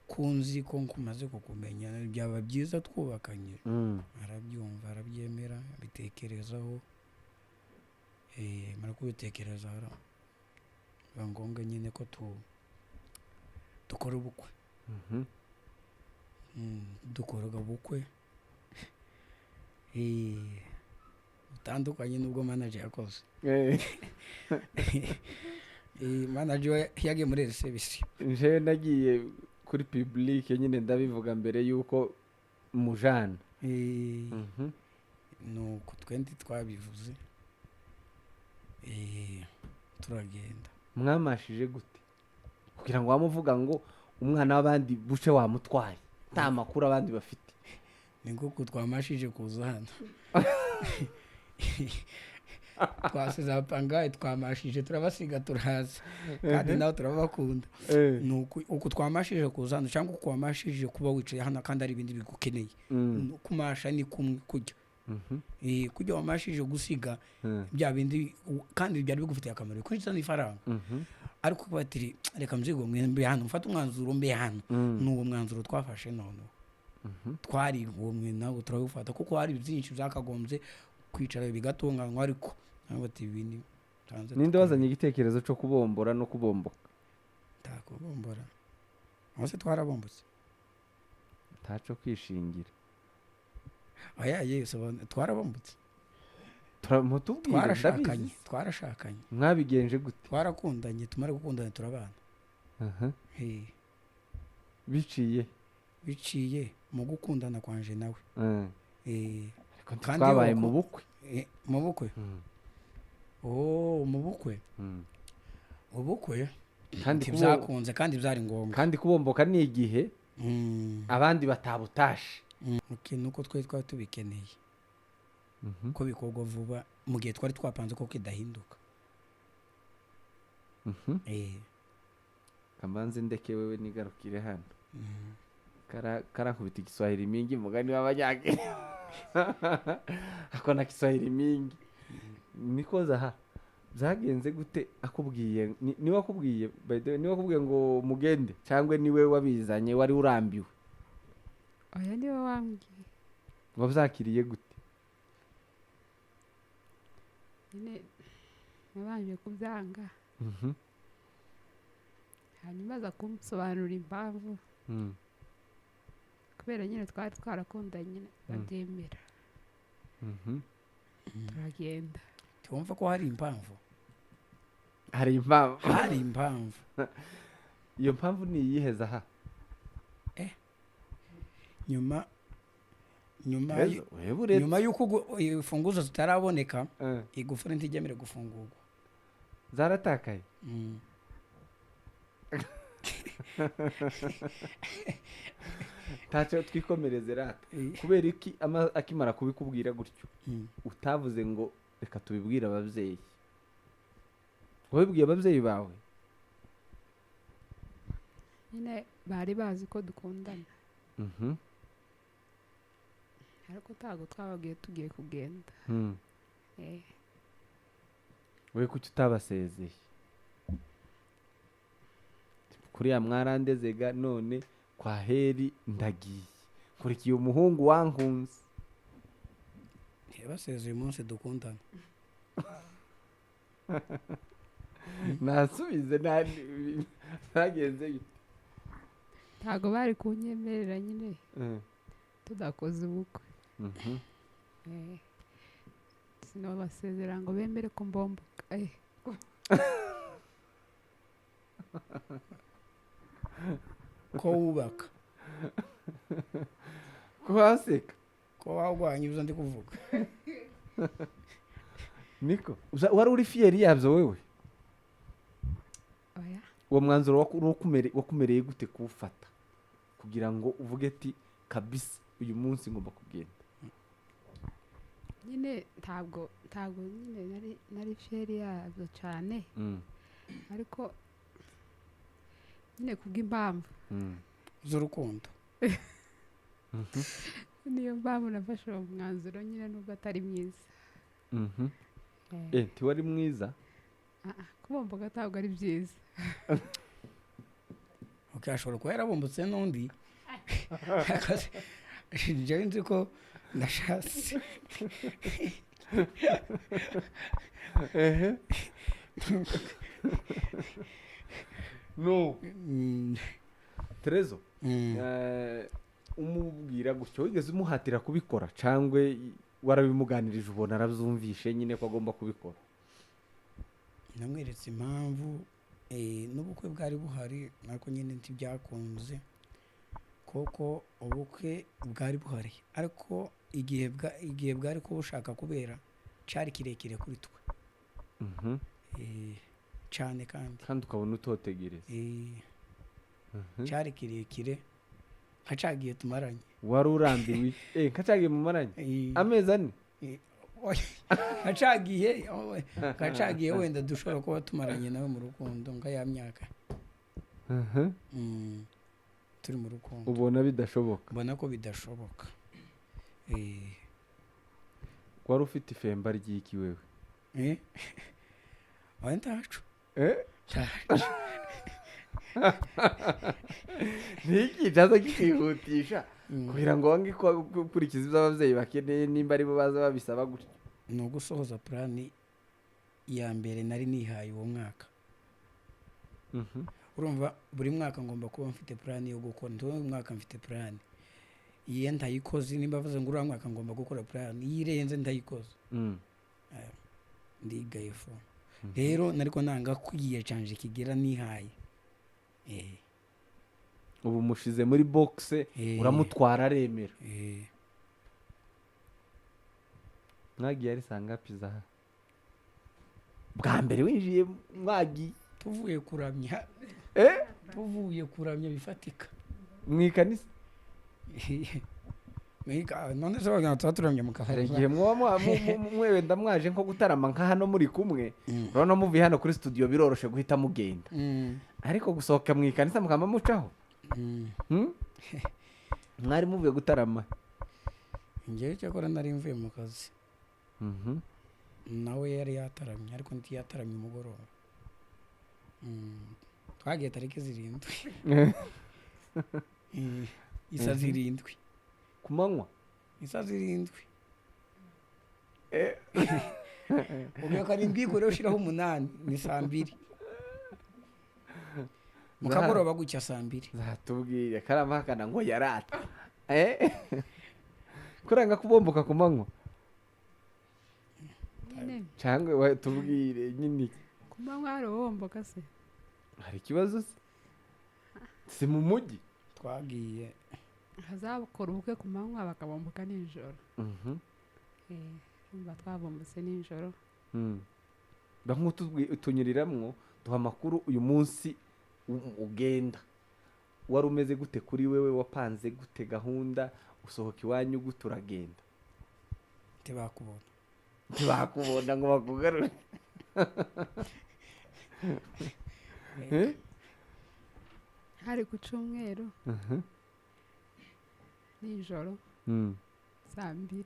kunzi ko nkumaze kukumenya, byaba byiza twubakanye. Arabyumva, arabyemera, abitekerezaho. Mara kubitekereza, biba ngombwa nyine ko dukora ubukwe. Dukora ubukwe. Butandukanye n'ubwo manager yakoze. Manager we yagiye muri service. Nje nagiye kuri public nyine ndabivuga mbere yuko mujana. Nuko twendi twabivuze. Turagenda. Mwamashije gute kugira ngo wamuvuga ngo umwana w'abandi buce wamutwaye, nta makuru abandi bafite? Ni nguko twamashije kuza hano. Twasize apangaye, twamashije turabasiga turaza, kandi nawe turabakunda. Nuko uko twamashije kuza hano, cyangwa uko wamashije kuba wicaye hano kandi ari ibindi bigukeneye. Kumasha ni kumwe kujya. Kujya wamashije gusiga bya bindi kandi byari bigufitiye akamaro, kwinjiza n'ifaranga. Ariko batiri reka mzigo mbe hano, mfate umwanzuro mbe hano. N'uwo mwanzuro twafashe none. Twari uwo mwe nawe turawufata, kuko hari byinshi byakagombye kwicara bigatunganywa, ariko ntabwo ati ibindi tanze. Ninde wazanye igitekerezo cyo kubombora no kubomboka? Takubombora. Aho twarabombotse. Ntaco kwishingira. Aya yesu twarabombotse. Mutubwire, ndabizi. Twarashakanye. Mwabigenje gute? Twarakundanye, tumara gukundana turabana. Biciye biciye mu gukundana kwanje nawe. Kandi twabaye mu bukwe. Mu bukwe. Oh, mu bukwe. Ubukwe kandi byakunze kandi byari ngombwa. Kandi kubomboka ni igihe abandi batabutashe. Okay, nuko twe twari tubikeneye. Ko bikorwa vuba mu gihe twari twapanze ko kidahinduka. Kamanze ndeke wewe nigarukire hano. Karankubita Kiswahili mingi mugani w'abanyage. Akona Kiswahili mingi. Nikoza ha. Byagenze gute akubwiye? Niwe akubwiye, by the way, niwe akubwiye ngo mugende cyangwa niwe wabizanye wari urambiwe? Oya, niwe wambwiye. Wabyakiriye gute? Nyine nabanje kubyanga. Hanyuma aza kumusobanurira impamvu. Kubera nyine twari twarakundanye ndabyemera. Turagenda. Twumva ko hari impamvu. Hari impamvu. Hari impamvu. Iyo mpamvu ni iyiheza ha? Nyuma Nyuma Terezo, wewe uretse. Nyuma y'uko imfunguzo zitaraboneka, igufuri ntigemere gufungurwa. Zaratakaye. Ntacyo, twikomereze rata. Kubera iki akimara kubikubwira gutyo utavuze ngo reka tubibwire ababyeyi? Wabibwiye ababyeyi bawe? Nyine bari bazi ko dukundana, ariko ntabwo twababwiye tugiye kugenda. We kuki utabasezeye kuriya? Mwarandezega, none kwa heri ndagiye, nkurikiye umuhungu wankunze. Ntibasezeye umunsi dukundana. Nasubize, ntagenze bite? Ntabwo bari kunyemerera nyine tudakoze ubukwe. Sinabasezera ngo bemere ko mbomboka. Ko wubaka. Ko waseka? Ko warwanya ibyo ndi kuvuga. Niko wari uri fier yabyo wewe? Oya. Uwo mwanzuro wakumereye gute kuwufata kugira ngo uvuge ati kabisa uyu munsi ngomba kugenda? Nyine ntabwo nyine nari fier yabyo cyane, ariko nyine kubw'impamvu z'urukundo. Niyo mpamvu nafashe uwo mwanzuro nyine, nubwo atari mwiza. Ntiwari mwiza? Ah, ah, kubomboka ntabwo ari byiza. Ok, ashobora kuba yarabumbutse n'undi. Njyewe nzi ko ndashatse. No Terezo, umubwira gutyo, wigeze umuhatira kubikora cyangwa warabimuganirije ubona arabyumvishe nyine ko agomba kubikora? Namweretse impamvu, n'ubukwe bwari buhari, ariko nyine ntibyakunze, kuko ubukwe bwari buhari, ariko igihe bwari kuba bushaka kubera cyari kirekire kuri twe. Cyane kandi. Kandi ukabona utotegereza. Cyari kirekire nka cya gihe tumaranye. Wari urambiwe iki? Nka cya gihe mumaranye amezi 4? Oya, nka cya gihe wenda dushobora kuba tumaranye nawe mu rukundo nka ya myaka. Turi mu rukundo. Ubona bidashoboka. Mbona ko bidashoboka. Wari ufite ifemba ry'iki wewe? Oya, ntacu. Ntacu. Niki cyaza kikihutisha kugira ngo wange gukurikiza ibyo ababyeyi bakeneye, nimba aribo baza babisaba gutyo? Ni ugusohoza plan ya mbere nari nihaye uwo mwaka. Urumva buri mwaka ngomba kuba mfite plan yo gukora. Ndi uwo mwaka mfite plan, iyo ntayikoze, nimba avuze ngo uriya mwaka ngomba gukora plan, iyo irenze ntayikoze, ndigaye fo. Rero nariko nanga kwiye canje kigera nihaye. Ubu mushize muri box, uramutwara aremera. Mwagiye ari sangapi za bwa mbere winjiye mwagiye? Tuvuye kuramya. Tuvuye kuramya bifatika. Mu ikanisa? Mwika, none se wagira ngo tuba turamya mu kabari? Hari igihe muba mwenda mwaje nko gutarama nka hano muri kumwe. Urabona muvuye hano kuri studio biroroshe guhita mugenda. Ariko gusohoka mu ikanisa mukaba mucaho. Mwari muvuye gutarama? Njyewe cyakora nari mvuye mu kazi. Nawe yari yataramye, ariko ntiyataramye umugoroba. Twagiye tariki 7. Isa 7. Ku manywa? Isa 7. Ubwo karindwi kure ushiraho 8 ni saa 2. Mu kagoroba gucya saa 2. Zatubwiye karamahakana ngo yarata. Kuranga kubomboka ku manywa? Nyine. Cyangwa we tubwire nyine. Ku manywa hari uwomboka se? Hari ikibazo se? Si mu mujyi? Twagiye. Hazakora ubukwe ku manywa, bakabomboka nijoro. Urumva twabombotse nijoro. Ba nk'utunyuriramwo, duha amakuru uyu munsi ugenda wari umeze gute kuri wewe? Wapanze gute gahunda? Usohoka iwanyu gute, uragenda? Ntibakubona. Ntibakubona ngo bakugarure. Eh? Hari ku cyumweru nijoro, saa 2.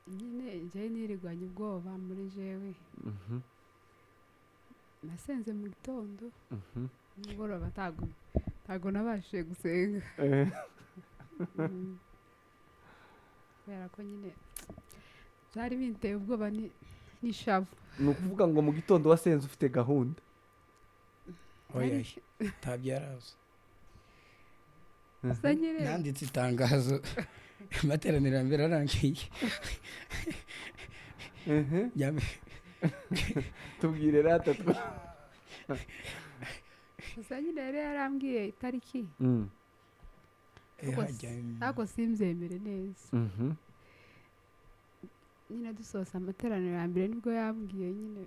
Nyine njyewe nirirwanya ubwoba muri jewe. Nasenze mu gitondo, nimugoroba ntago nabashije gusenga. Kubera ko nyine byari binteye ubwoba n'ishavu. Ni ukuvuga ngo mu gitondo wasenze ufite gahunda? Oya, ntabyo yarazi. Gusa nyine Nanditse itangazo amateraniro ya mbere arangiye. Tubwire rata. Gusa nyine yari yarambwiye itariki, ariko simbyemere neza. Nyine dusoza amateraniro ya mbere nibwo yambwiye, nyine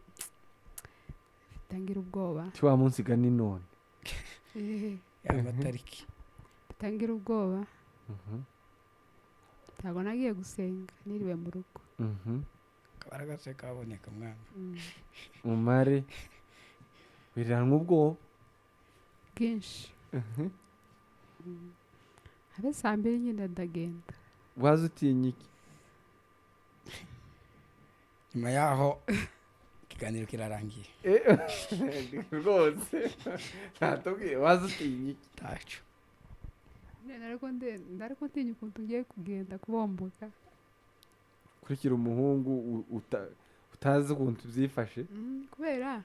bitangira ubwoba. Ti wa munsi ga ni none. Ya matariki. Bitangira ubwoba. Ntabwo nagiye gusenga, niriwe mu rugo. Kabaraga se kaboneka mwana. Umare wiranwa ubwoba Bwinshi. Habe saa 2 nyine ndagenda. Waza utinya iki? Nyuma yaho ikiganiro kirarangiye. Rwose ntatubwiye, waza utinya iki? Ntacyo. Nyine ariko ntinya ukuntu ngiye kugenda kubomboka. Kurikira umuhungu utazi ukuntu byifashe. Kubera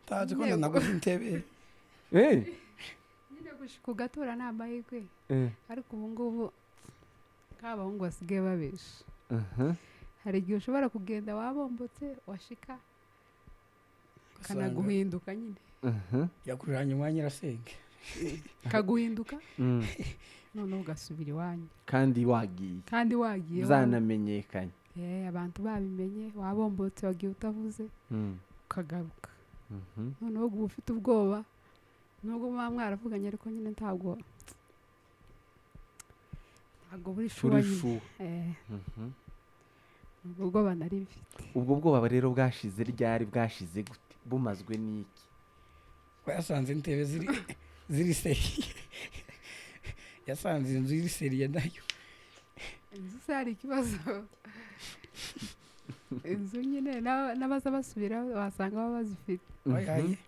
Ntazi ko nanaguze intebe. Nyine gushika ugatora ni amahirwe, ariko ubu ngubu nk'abahungu basigaye babesha. Hari igihe ushobora kugenda wabombotse, washika kanaguhinduka nyine. Yakujanye umwanya nyirasenge. Kaguhinduka, noneho ugasubira iwanyu. Kandi wagiye. Kandi wagiye. Zanamenyekanye. Abantu babimenye wabombotse, wagiye utavuze, ukagaruka. Noneho uba ufite ubwoba nubwo muba mwaravuganye, ariko nyine ntabwo buri sure turi nyine. Sure. Ubwo bwoba nari mfite. Ubwo bwoba rero bwashize ryari? Bwashize gute? Bumazwe n'iki? Ko yasanze intebe ziri sérieux, yasanze inzu iri sérieux nayo. Inzu se hari ikibazo? Inzu nyine n'abaza basubira wasanga baba bazifite. Oyaye.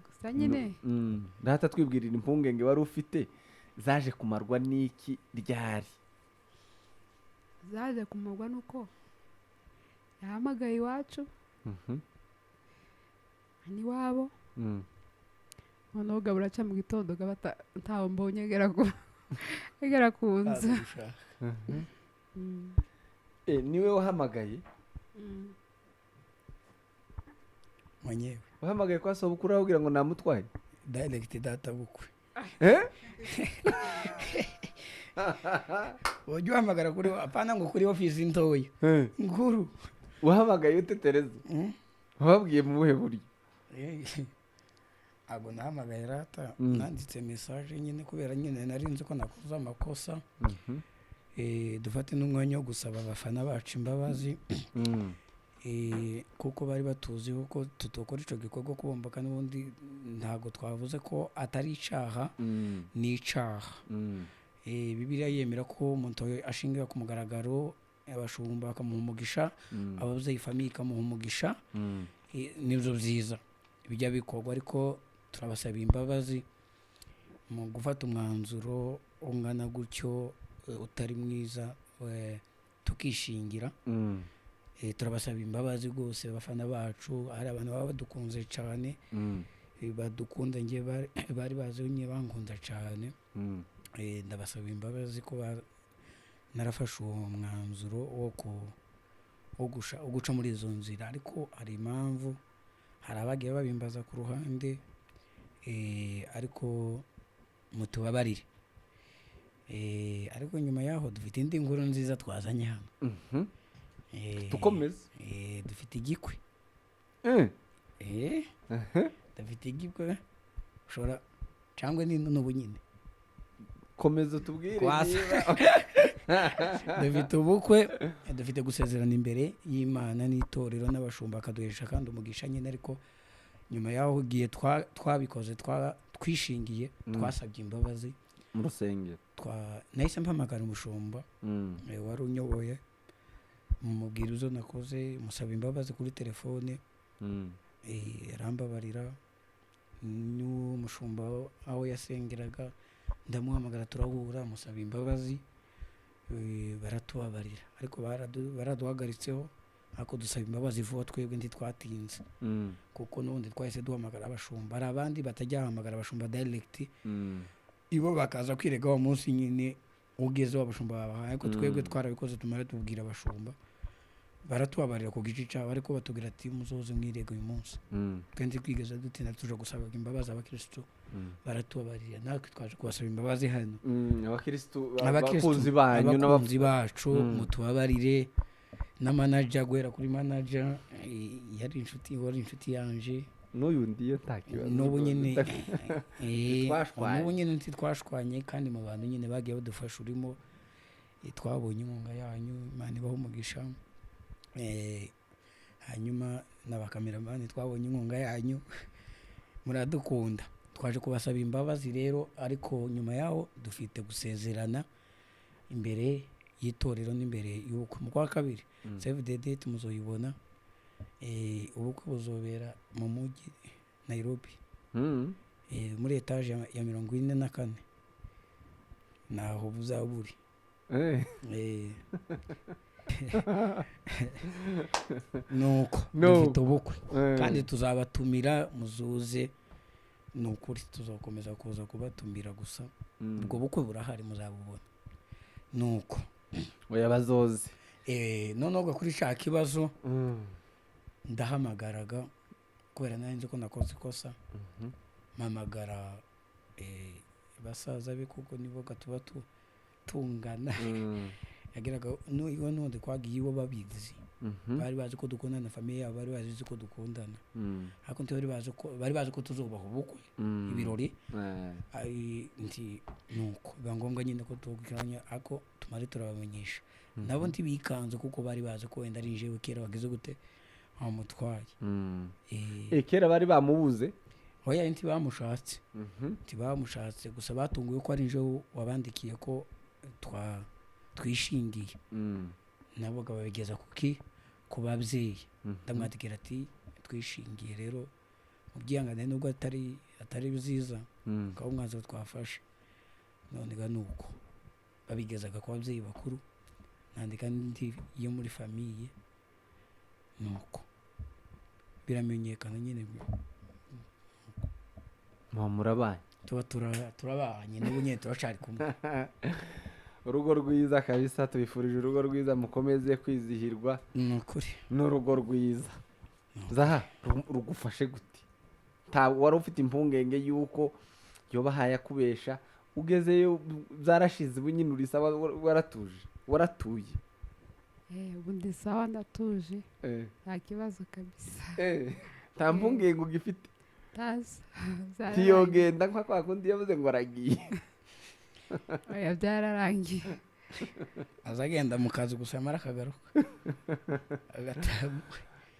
Gusa nyine Data, twibwirira impungenge wari ufite zaje kumarwa n'iki, ryari? Zaje kumarwa nuko yahamagaye iwacu n'iwabo. Noneho gabura buraca mu gitondo, gaba ntawe mbonye agera ku nzu. Baza gushaka. Niwe wahamagaye? Mwenyewe. Wahamagaye kwa sobukuru arababwira ngo namutwaye? Direct data bukwe. Eh? Wajya uhamagara kuri, apana ngo kuri ofisi ntoya, nkuru. Wahamagaye ute, Tereza? Wababwiye mu buhe buryo? Ntabwo nahamagaye rata. Nanditse message nyine, kubera nyine nari nzi ko nakoze amakosa. Dufate n'umwanya wo gusaba abafana bacu imbabazi, kuko bari batuzi ko tutokora ico gikorwa kubomboka. N'ubundi ntabwo twavuze ko atari icaha. Ni icaha. Bibiliya yemera ko umuntu ashingira ku mugaragaro, abashumba bakamuha umugisha, ababyeyi, famille ikamuha umugisha. Nibyo byiza bijya bikorwa, ariko turabasaba imbabazi mu gufata umwanzuro ungana gutyo, utari mwiza, tukishingira. Turabasaba imbabazi rwose abafana bacu. Hari abantu baba badukunze cyane, badukunda, njye bari bazi nyine bankunda cyane. Ndabasaba imbabazi ko narafashe uwo mwanzuro wo guca muri izo nzira, ariko hari impamvu, hari abagiye babimbaza ku ruhande, ariko Mutubabarire. Ariko nyuma yaho dufite indi nkuru nziza twazanye hano. Tukomeze. Dufite igikwe. Dufite igikwe, ushobora cyangwa ni n'ubu nyine. Komeza utubwire. Kwasa. Niba Dufite ubukwe, dufite gusezerana imbere y'Imana n'itorero n'abashumba, akaduhesha kandi umugisha nyine. Ariko nyuma yaho igihe twabikoze, twishingiye, twasabye imbabazi mu rusengero. Nahise mpamagara umushumba wari unyoboye, mumubwira izo nakoze, musaba imbabazi kuri telefone. Arambabarira. N'umushumba aho yasengeraga ndamuhamagara, turahura, musaba imbabazi, baratubabarira. Ariko baraduhagaritseho, ariko dusaba imbabazi vuba, twebwe ntitwatinze, kuko n'ubundi twahise duhamagara abashumba. Hari abandi batajya bahamagara abashumba direct, ibo bakaza kwirega wa munsi nyine ugezeho abashumba babahaye. Ariko twebwe twarabikoze, tumara tubwira abashumba, baratubabarira ku gice cyabo, ariko batubwira ati: "Muzoze mwirega uyu munsi." Twe ntitwigeze dutinda, tuje gusaba imbabazi abakristo, baratubabarira. Natwe twaje kubasaba imbabazi hano. Abakirisitu, Abakristu, abakunzi banyu abakunzi bacu, mutubabarire. Na manager, guhera kuri manager, yari inshuti, wari inshuti yanje. N'uyu ndiyo nta kibazo. N'ubu nyine Ntitwashwanye. N'ubu nyine ntitwashwanye. Kandi mu bantu nyine bagiye badufasha urimo, twabonye inkunga yanyu, Imana ibahe umugisha. Hanyuma n'abakameramani, twabonye inkunga yanyu, muradukunda. Twaje kubasaba imbabazi rero, ariko nyuma yaho dufite gusezerana imbere y'itorero n'imbere y'ubukwe mu kwa kabiri. Save the date, muzoyibona. Ubukwe buzobera mu mujyi Nairobi, muri etaje ya 44, naho buzaba buri. Nuko Nuko. dufite ubukwe kandi tuzabatumira, muzuze. Ni ukuri tuzakomeza kuza kubatumira gusa. Ubwo bukwe burahari, muzabubona. Nuko Oya, bazoze. Noneho kuri cya kibazo, ndahamagaraga kubera nari nzi ko nakoze ikosa. Mpamagara basaza be, kuko nibo tuba tungana. Yageraga iwe n'ubundi twagiye iwe babizi. Bari bazi ko dukundana, famille yabo bari bazi ko dukundana, ariko ntibari bazi ko, bari bazi ko tuzubaha ubukwe, ibirori. Ai, nti nuko biba ngombwa nyine ko tubwiranya, ariko tumare turabamenyesha. Nabo ntibikanze, kuko bari bazi ko wenda ari njyewe kera wagize gute wamutwaye. Kera bari bamubuze? Oya, ntibamushatse, ntibamushatse. Gusa batunguwe ko ari njyewe wabandikiye ko twishingiye. Nabo babigeza kuki ku babyeyi. Ndamwandikira ati: "Twishingiye rero, mu byihangane, nubwo atari byiza, ukaba umwanzuro twafashe." None ga nuko babigezaga ku babyeyi bakuru, nandika ndi yo muri famille, nuko biramenyekana nyine. Muba murabanye. Tuba turabanye, n'ubu nyine turacari kumwe. Urugo rwiza kabisa, tubifurije urugo rwiza, mukomeze kwizihirwa. Ni ukuri. N'urugo rwiza. Zaha, rugufashe gute? Nta wari ufite impungenge y'uko yoba akubesha, ugezeyo byarashize, ubu nyine uri sawa, waratuje, waratuye? Ubu ndi sawa, ndatuje, nta kibazo kabisa. Nta mpungenge ugifite? Tazi byararangiye. Ntiyogenda nka kwa kundi yavuze ngo aragiye? Oya, byararangiye. Aza agenda mu kazi gusa, yamara akagaruka agataha.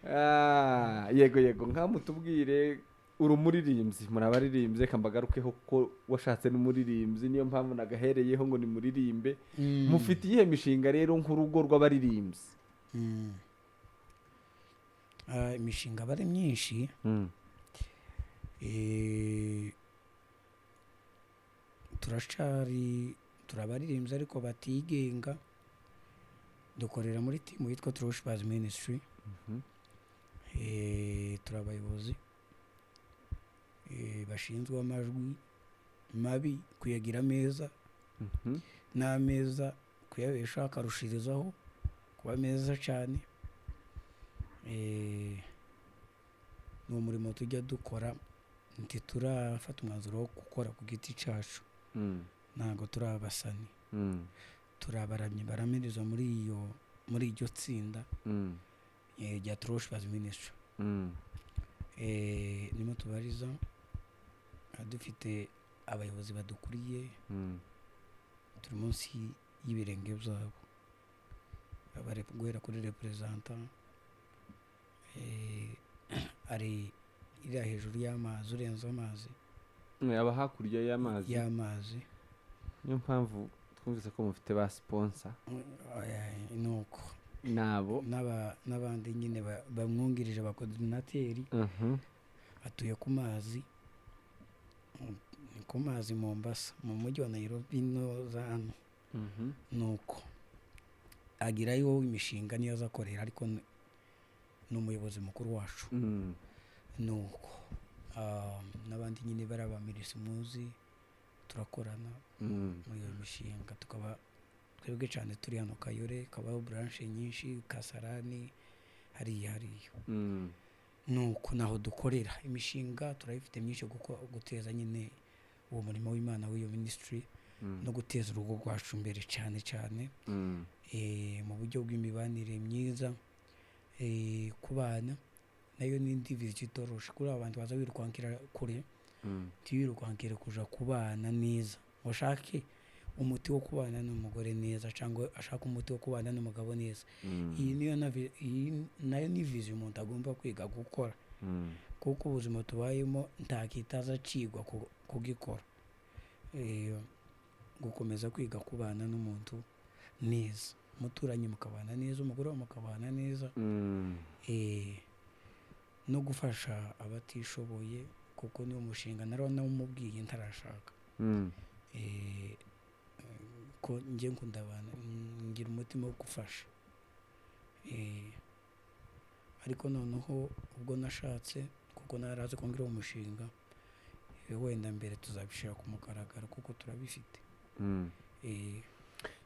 Ah, yego, nkamutubwire, uri umuririmbyi, muri abaririmbyi. Reka mbagarukeho ko washatse n'umuririmbyi, niyo mpamvu nagahereyeho ngo nimuririmbe. Mufite iyihe mishinga rero nk'urugo rw'abaririmbyi? Ah, imishinga aba ari myinshi. Turacari turabaririmbyi ariko batigenga. Dukorera muri team yitwa True Worshippers Ministry. Turi abayobozi bashinzwe amajwi mabi kuyagira meza, n'ameza kuyabesha akarushirizaho kuba meza cyane. Ni umurimo tujya dukora, ntiturafata umwanzuro wo gukora ku giti cyacu. Ntabwo turi abasani, turi abaramyi baramiriza muri iryo tsinda rya True Worshipers Ministry. Nimo tubariza. Dufite abayobozi badukuriye, turi munsi y'ibirenge byabo. Guhera kuri représentant, ari iriya hejuru y'amazi, urenze amazi. Aba hakurya y'amazi. Y'amazi. Niyo mpamvu twumvise ko mufite ba sponsor. Ni uko. Nabo. N'abandi nyine bamwungirije, ba coordinateur. Atuye ku mazi, ni ku mazi Mombasa, mu mujyi wa Nairobi, no za hano. Nuko agirayo imishinga niyo aza akorera, ariko ni umuyobozi mukuru wacu. Nuko n'abandi nyine bari abamirisi muzi turakorana muri iyo mishinga, tukaba twebwe cyane turi hano Kayole, kabaho branche nyinshi, Kasarani, hariya hariya. Nuko naho dukorera imishinga, turayifite myinshi, kuko guteza nyine uwo murimo w'Imana w'iyo ministry no guteza urugo rwacu imbere cyane cyane mu buryo bw'imibanire myiza ku bana. Nayo ni indi vision itoroshe kuri aba bantu baza birukankira kure. Ntiwirukankire kuja kubana neza, ngo ushake umuti wo kubana n'umugore neza cyangwa ashake umuti wo kubana n'umugabo neza. Iyi nayo ni vision umuntu agomba kwiga gukora, kuko ubuzima tubayemo nta kitaza acigwa kugikora. Gukomeza kwiga kubana n'umuntu neza, umuturanyi mukabana neza, umugore wawe mukabana neza, no gufasha abatishoboye, kuko niwo mushinga nari nawumubwiye ntarashaka. Ko njye nkunda abantu, ngira umutima wo gufasha. Ariko noneho ubwo nashatse, kuko narazi ko ngira uwo mushinga, wenda mbere tuzabishyira ku mugaragaro kuko turabifite.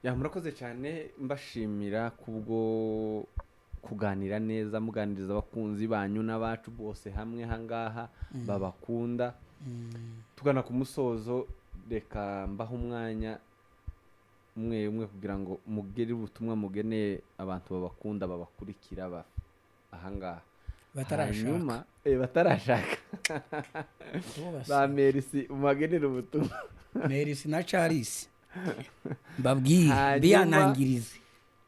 Ya, murakoze cyane, mbashimira kubwo kuganira neza, muganiriza abakunzi banyu n'abacu bose hamwe ahangaha babakunda. Tugana ku musozo, reka mbaho umwanya umwe umwe kugira ngo mugere ubutumwa mugeneye abantu babakunda, babakurikira ahangaha. Batarashaka. Hanyuma, batarashaka. Bose. Ba Merisi, mubagenere ubutumwa. Merisi na Charles, mbabwire Hanyuma biyanangirize.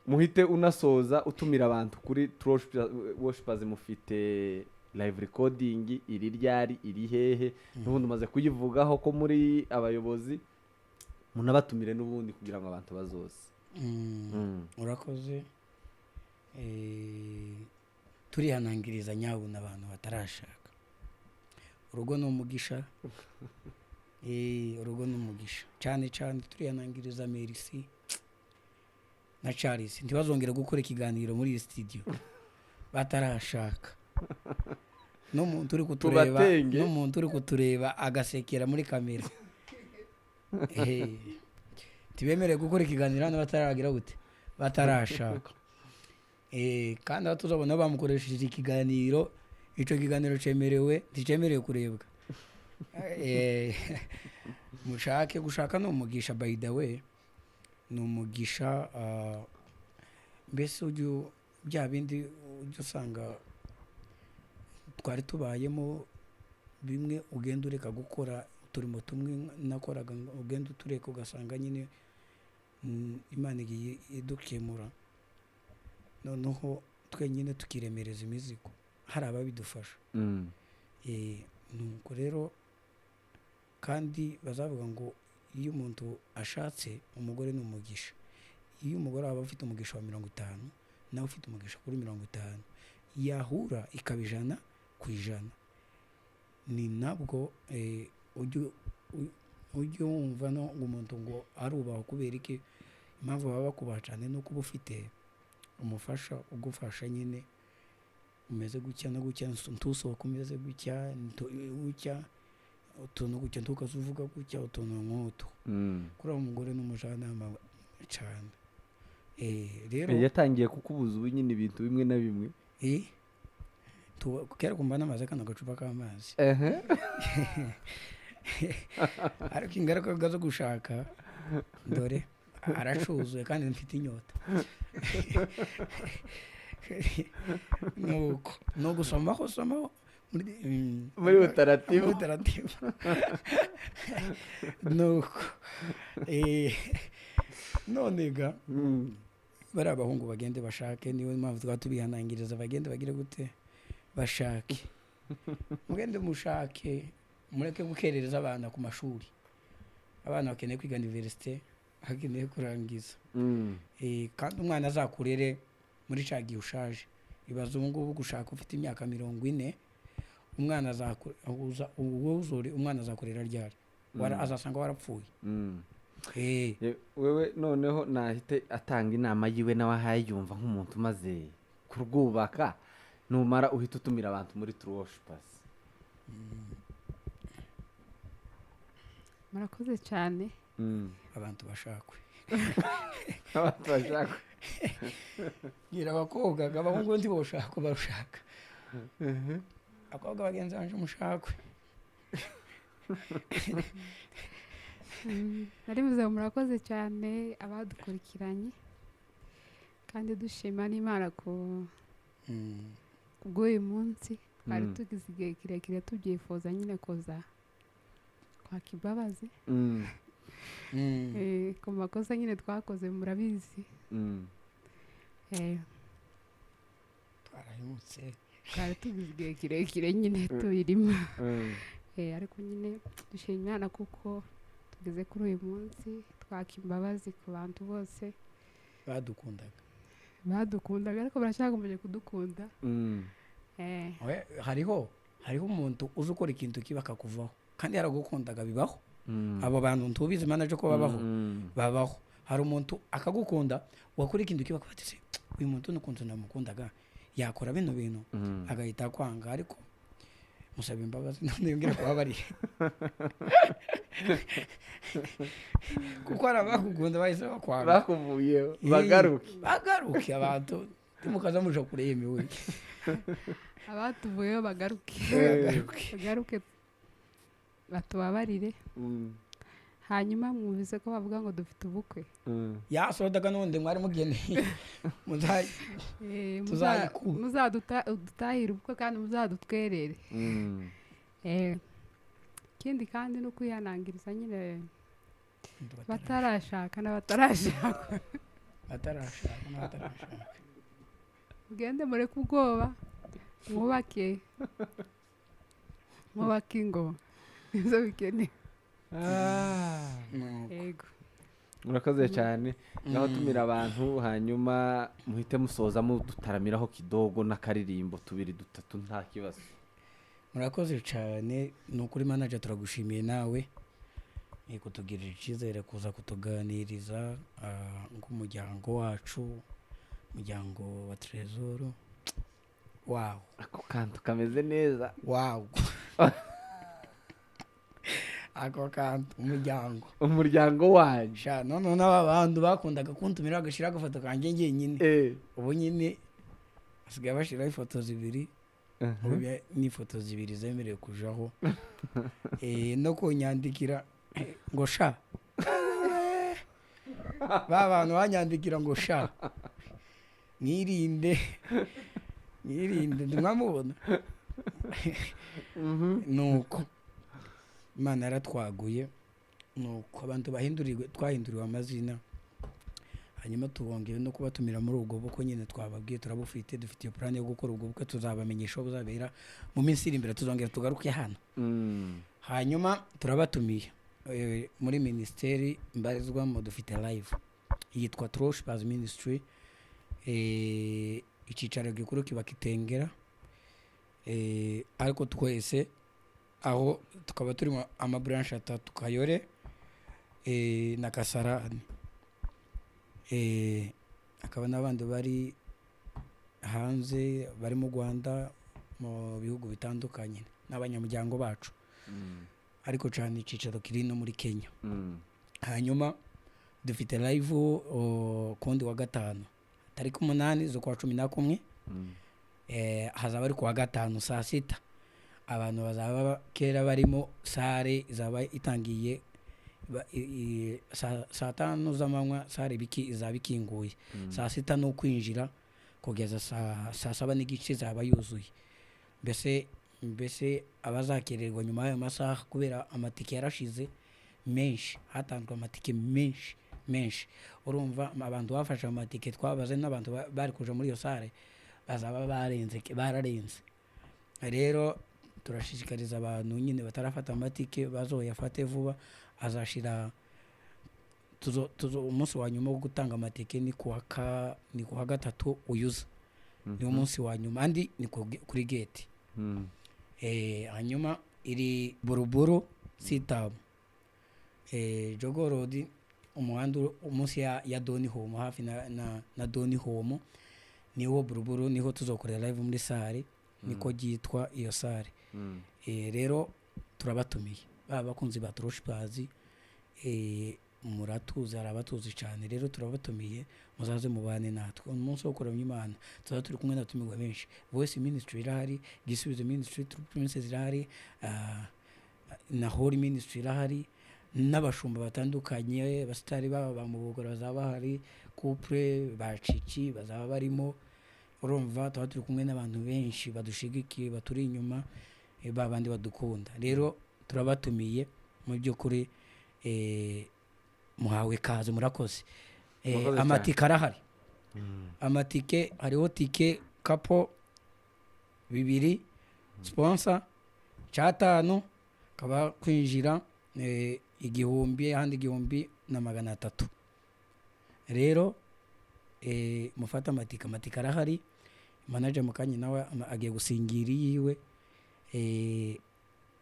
Muhite unasoza utumira abantu kuri True Worshipers. Mufite live recording iri ryari, iri hehe? N'ubundi umaze kuyivugaho ko muri abayobozi, munabatumire n'ubundi kugira ngo abantu bazoze. Urakoze. Turihanangiriza nyabuna abantu batarashaka, urugo ni umugisha. Urugo ni umugisha cyane cyane. Turihanangiriza Merisi na Charles, ntibazongere gukora ikiganiro muri iyi studio batarashaka. N'umuntu uri kutureba, Tubatenge. n'umuntu uri kutureba agasekera muri kamera, ntibemerewe gukora ikiganiro hano bataragira gute, batarashaka. Kandi aho tuzabona bamukoresheje ikiganiro, icyo kiganiro cyemerewe, nticyemerewe kurebwa. Mushake. Gushaka ni umugisha, by the way, ni umugisha. Mbese ujya bya bindi ujya usanga twari tubayemo, bimwe ugenda ureka gukora uturimo tumwe nakoraga, ugenda utureka, ugasanga nyine Imana igiye idukemura, noneho twenyine tukiremereza imizigo, hari ababidufasha. Nuko rero kandi bazavuga ngo iyo umuntu ashatse umugore ni umugisha. Iyo umugore aba afite umugisha wa 50, nawe ufite umugisha kuri 50, yahura ikaba 100%. Ni nabwo ujya wumva no ngo umuntu ngo arubahwa. Kubera iki? Impamvu baba bakubaha cyane ni uko uba ufite umufasha ugufasha nyine, umeze gutya no gutya, ntusohoke umeze gutya, gutya, utuntu gutya, ntukaze uvuga gutya, utuntu nk'utu. Kuri uwo mugore n'umujyanama cyane. Rero Yatangiye kukubuza ubu nyine ibintu bimwe na bimwe. Kera kumva namaze kano gacupa k'amazi. Ariko ingaruka zo gushaka, dore aracuzuye kandi mfite inyota. Nuko ni ugusomaho somaho muri Muri utaratibu. Muri utaratibu. Nuko none ga bariya abahungu bagende bashake, niyo mpamvu twaba tubihanangiriza, bagende bagire gute, bashake, mugende mushake, mureke gukerereza abana ku mashuri. Abana bakeneye kwiga université, bakeneye kurangiza. Kandi umwana azakurere muri cya gihe ushaje. Ibaze ubu ngubu gushaka ufite imyaka 40, umwana uzuri, umwana azakurera ryari? Azasanga warapfuye. Wewe noneho nahite atanga inama yiwe, nawe ahaye yumva nk'umuntu umaze kurwubaka, numara uhita utumira abantu muri True Worshipers. Murakoze cyane. Abantu bashakwe. Abantu bashakwe. Bwira abakobwa, abahungu ntiboshaka barushaka. Abakobwa bagenzi banje mushakwe. Nari mvuze ngo murakoze cyane abadukurikiranye, kandi dushima n'Imana kubw'uyu munsi. Twari tugize igihe kirekire tubyifuza nyine kuza kwaka imbabazi. Ku makosa nyine twakoze, murabizi. Twarahemutse. Twari tugize igihe kirekire nyine tubirimo. Ariko nyine dushima Imana kuko tugeze kuri uyu munsi, twaka imbabazi ku bantu bose badukundaga. Badukundaga, ariko baracyakomeje kudukunda. Hariho umuntu uzi ukora ikintu kiba akakuvaho kandi yaragukundaga, bibaho. Abo bantu ntubizi manager ko babaho. Babaho. Hari umuntu akagukunda, wakora ikintu kiba akavuga ati, uyu muntu n'ukuntu namukundaga yakora bino bintu, agahita akwanga, ariko musaba imbabazi none yongera kubabarira. Kuko hari abakugunda bahise bakwanga. Bakuvuyeho, bagaruke. Bagaruke abantu, timukaza muja kure yemewe. Abatuvuyeho bagaruke. Bagaruke. Bagaruke batubabarire. Hanyuma mwumvise ko bavuga ngo dufite ubukwe. Yasodaga none mwari mugeneye. Tuzayikura. Muzadutahire ubukwe kandi muzadutwerere. Ikindi kandi no kwihanangiriza nyine batarashaka n'abatarashaka. Batarashaka n'abatarashaka. Mugende mureke ubwoba, mwubake. Mwubake ingo. Nizo bikenewe. Yego. Murakoze cyane. Ngaho tumira abantu, hanyuma muhite musoza mudutaramiraho kidogo n'akaririmbo tubiri dutatu nta kibazo. Murakoze cyane, ni ukuri manager turagushimiye nawe kutugirira icyizere kuza kutuganiriza nk'umuryango wacu, umuryango wa Tresor. Wow. Ako kantu kameze neza. Wow. Ako kantu umuryango. Umuryango wanjye. Sha none n'aba bantu bakundaga kuntumira bagashira agafoto kanjye njyenyine. Ubu nyine basigaye bashiraho ifoto zibiri. Ubu ni ifoto zibiri zemerewe kujaho. No kunyandikira ngo sha. Ba bantu banyandikira ngo sha. Mwirinde. Mwirinde ndimwamubona. Nuko Imana yaratwaguye, nuko abantu bahindurirwe, twahinduriwe amazina, hanyuma tubongeye no kubatumira muri ubwo bukwe nyine twababwiye, turabufite, dufite iyo plan yo gukora ubwo bukwe, tuzabamenyesha aho buzabera mu minsi iri imbere, tuzongera tugaruke hano. Hanyuma turabatumiye muri ministeri mbarizwamo, dufite live yitwa True Worshipers Ministry. Icyicaro gikuru kiba Kitengera, ariko twese aho tukaba turimo ama branch atatu, Kayore na Kasarani, akaba n'abandi bari hanze bari mu Rwanda mu bihugu bitandukanye n'abanyamuryango bacu. Ariko cyane icyicaro kiri no muri Kenya. Hanyuma dufite live kundi wa gatanu tariki 8 z'ukwa 11, hazaba ari kuwa gatanu saa 6. Abantu bazaba kera barimo, salle izaba itangiye saa 5 z'amanywa, salle biki izaba ikinguye. Saa 6 ni ukwinjira kugeza saa 7:30 izaba yuzuye. Mbese abazakererwa nyuma y'ayo masaha, kubera amatike yarashize menshi, hatanzwe amatike menshi menshi. Urumva abantu bafashe amatike twabaze n'abantu bari kuja muri iyo salle bazaba barenze, bararenze. Rero turashishikariza abantu nyine batarafata amatike bazoyafate vuba, azashira. Tuzo umunsi wa nyuma wo gutanga amatike ni kuwa gatatu uyuza, niwo munsi wa nyuma, andi ni kuri gate. Hanyuma iri Buruburu, CITAM, Jogoo Road, umuhanda munsi ya Doni Home, hafi na Doni Home, niwo Buruburu, niho tuzokorera live muri salle, niko ryitwa iyo salle. Rero turabatumiye, baba abakunzi ba Troshipazi, muratuzi, hari abatuzi cyane. Rero turabatumiye, muzaze mubane natwe umunsi wo kuramya Imana. Tuzaba turi kumwe n'abatumirwa benshi. Voice Ministry irahari, Gisubizo Ministry, True Promises irahari, na Holy Ministry irahari, n'abashumba batandukanye, abasitari baba ba Mubogora bazaba bahari, couple ba Cici bazaba barimo. Urumva tuba turi kumwe n'abantu benshi badushigikiye, baturi inyuma, ba bandi badukunda. Rero turabatumiye mu by'ukuri, muhawe kaze, murakoze. Murakoze cyane. Amatike arahari. Amatike hariho tike couple bibiri, sponsor cyatanu, kaba kwinjira 1000, ahandi 1300. Rero mufate amatike, amatike arahari. Manager mukanya nawe agiye gusingira iyiwe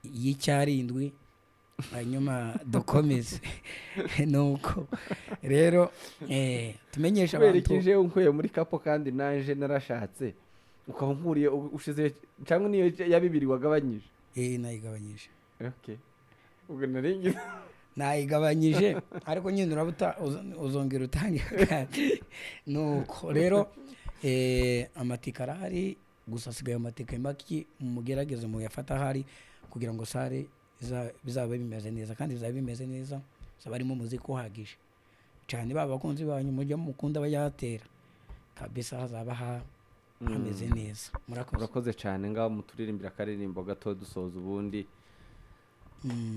y'icyarindwi, hanyuma dukomeze. Nuko rero tumenyesha Kubera abantu. Iki jewe unkuye muri couple kandi naje narashatse, ukaba nkuriye ushize, cyangwa niyo ya bibiri wagabanyije? Nayigabanyije. Okay, ubwo nari ngize Nayigabanyije, ariko nyine uraba uzongera utange kandi. Nuko rero amatike arahari, gusa asigaye amatike make. Mugerageze muyafata ahari kugira ngo salle bizabe bimeze neza, kandi bizaba bimeze neza, bizaba harimo umuziki uhagije cyane. Baba abakunzi banyu mujya mukunda bayatera kabisa, hazaba hameze neza. Murakoze. Urakoze cyane. Ngaho muturirimbira akaririmbo gato dusoza, ubundi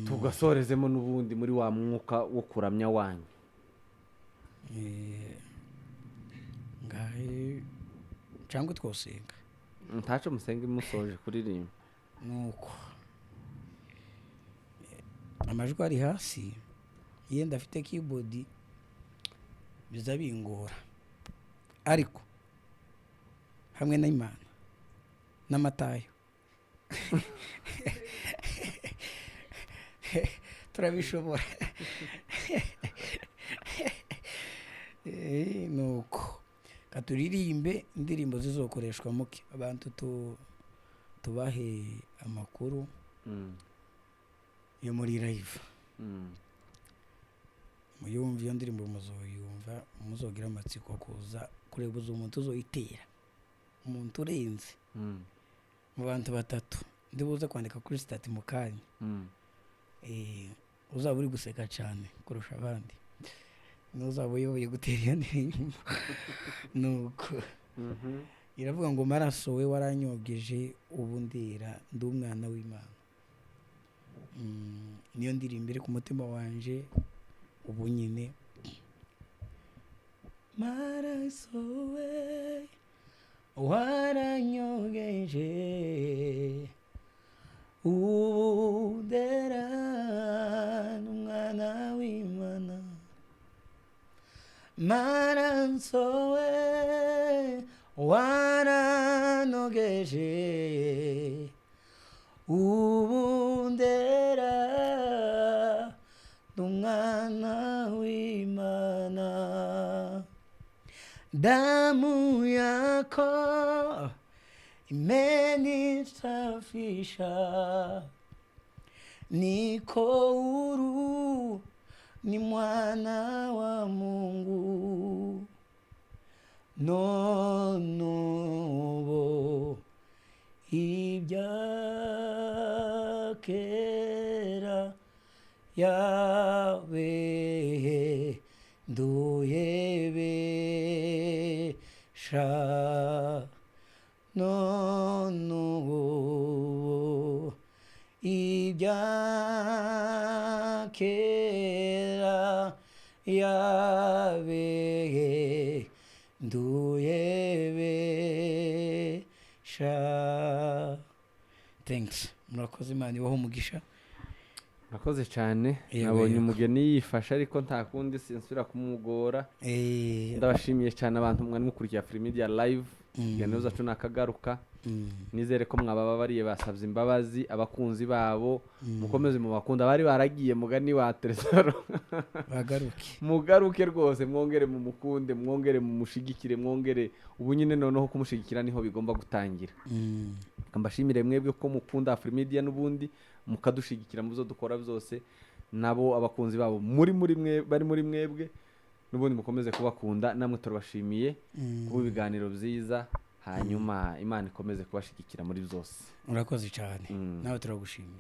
tugasorezemo n'ubundi muri wa mwuka wo kuramya wanyu. Ngahe cyangwa twosenga? Ntaco, musenge musoje kuririmba. Nuko amajwi ari hasi, yenda afite keyboard biza bingora, ariko hamwe n'Imana n'amatayo turabishobora. Nuko katuririmbe indirimbo zizokoreshwa muke abantu tubahe amakuru yo muri live. Muyumve iyo ndirimbo, muzoyumva, muzogira amatsiko kuza kureba uzo umuntu uzoyitera, umuntu urenze mu bantu batatu ndibuze kwandika kuri status mu kanya. Uzaba uri guseka cyane kurusha abandi n'uzaba uyoboye gutera iyo ndirimbo. Nuko iravuga ngo: "Maraso we waranyogeje, ubu ndera, ndi umwana w'Imana." Niyo ndirimbo iri ku mutima wanje ubu nyine. Maraso we waranyogeje, ubu ndera, umwana w'Imana. Maraso we waranogeje, ubu ndera, umwana w'Imana. Damu yako imenisafisha, niko huru, ni mwana wa Mungu. None ubu ibyaha Yabehinduye besha. None ubu ibya kera yabehinduye besha. Thanks, murakoze, Imana ibahe umugisha. Murakoze cyane. Yego, Nabonye yego. umugeni yifashe, ariko nta kundi, sinsubira kumugora. Ndabashimiye cyane abantu mwari mukurikiye Afrimedia Live. Ibiganiro zacu nakagaruka. Nizere ko mwabababariye, basabye imbabazi abakunzi babo. Mukomeze mubakunda, bari baragiye mugani wa Tresor. Bagaruke. Mugaruke rwose, mwongere mumukunde, mwongere mumushigikire, mwongere ubu nyine noneho kumushigikira niho bigomba gutangira. Reka mbashimire mwebwe ko mukunda Afrimedia n'ubundi mukadushigikira mu byo dukora byose. Nabo abakunzi babo muri mwe bari muri mwebwe n'ubundi mukomeze kubakunda. Namwe turabashimiye kuba ibiganiro byiza, hanyuma Imana ikomeze kubashigikira muri byose. Urakoze cyane. Nawe turagushimiye.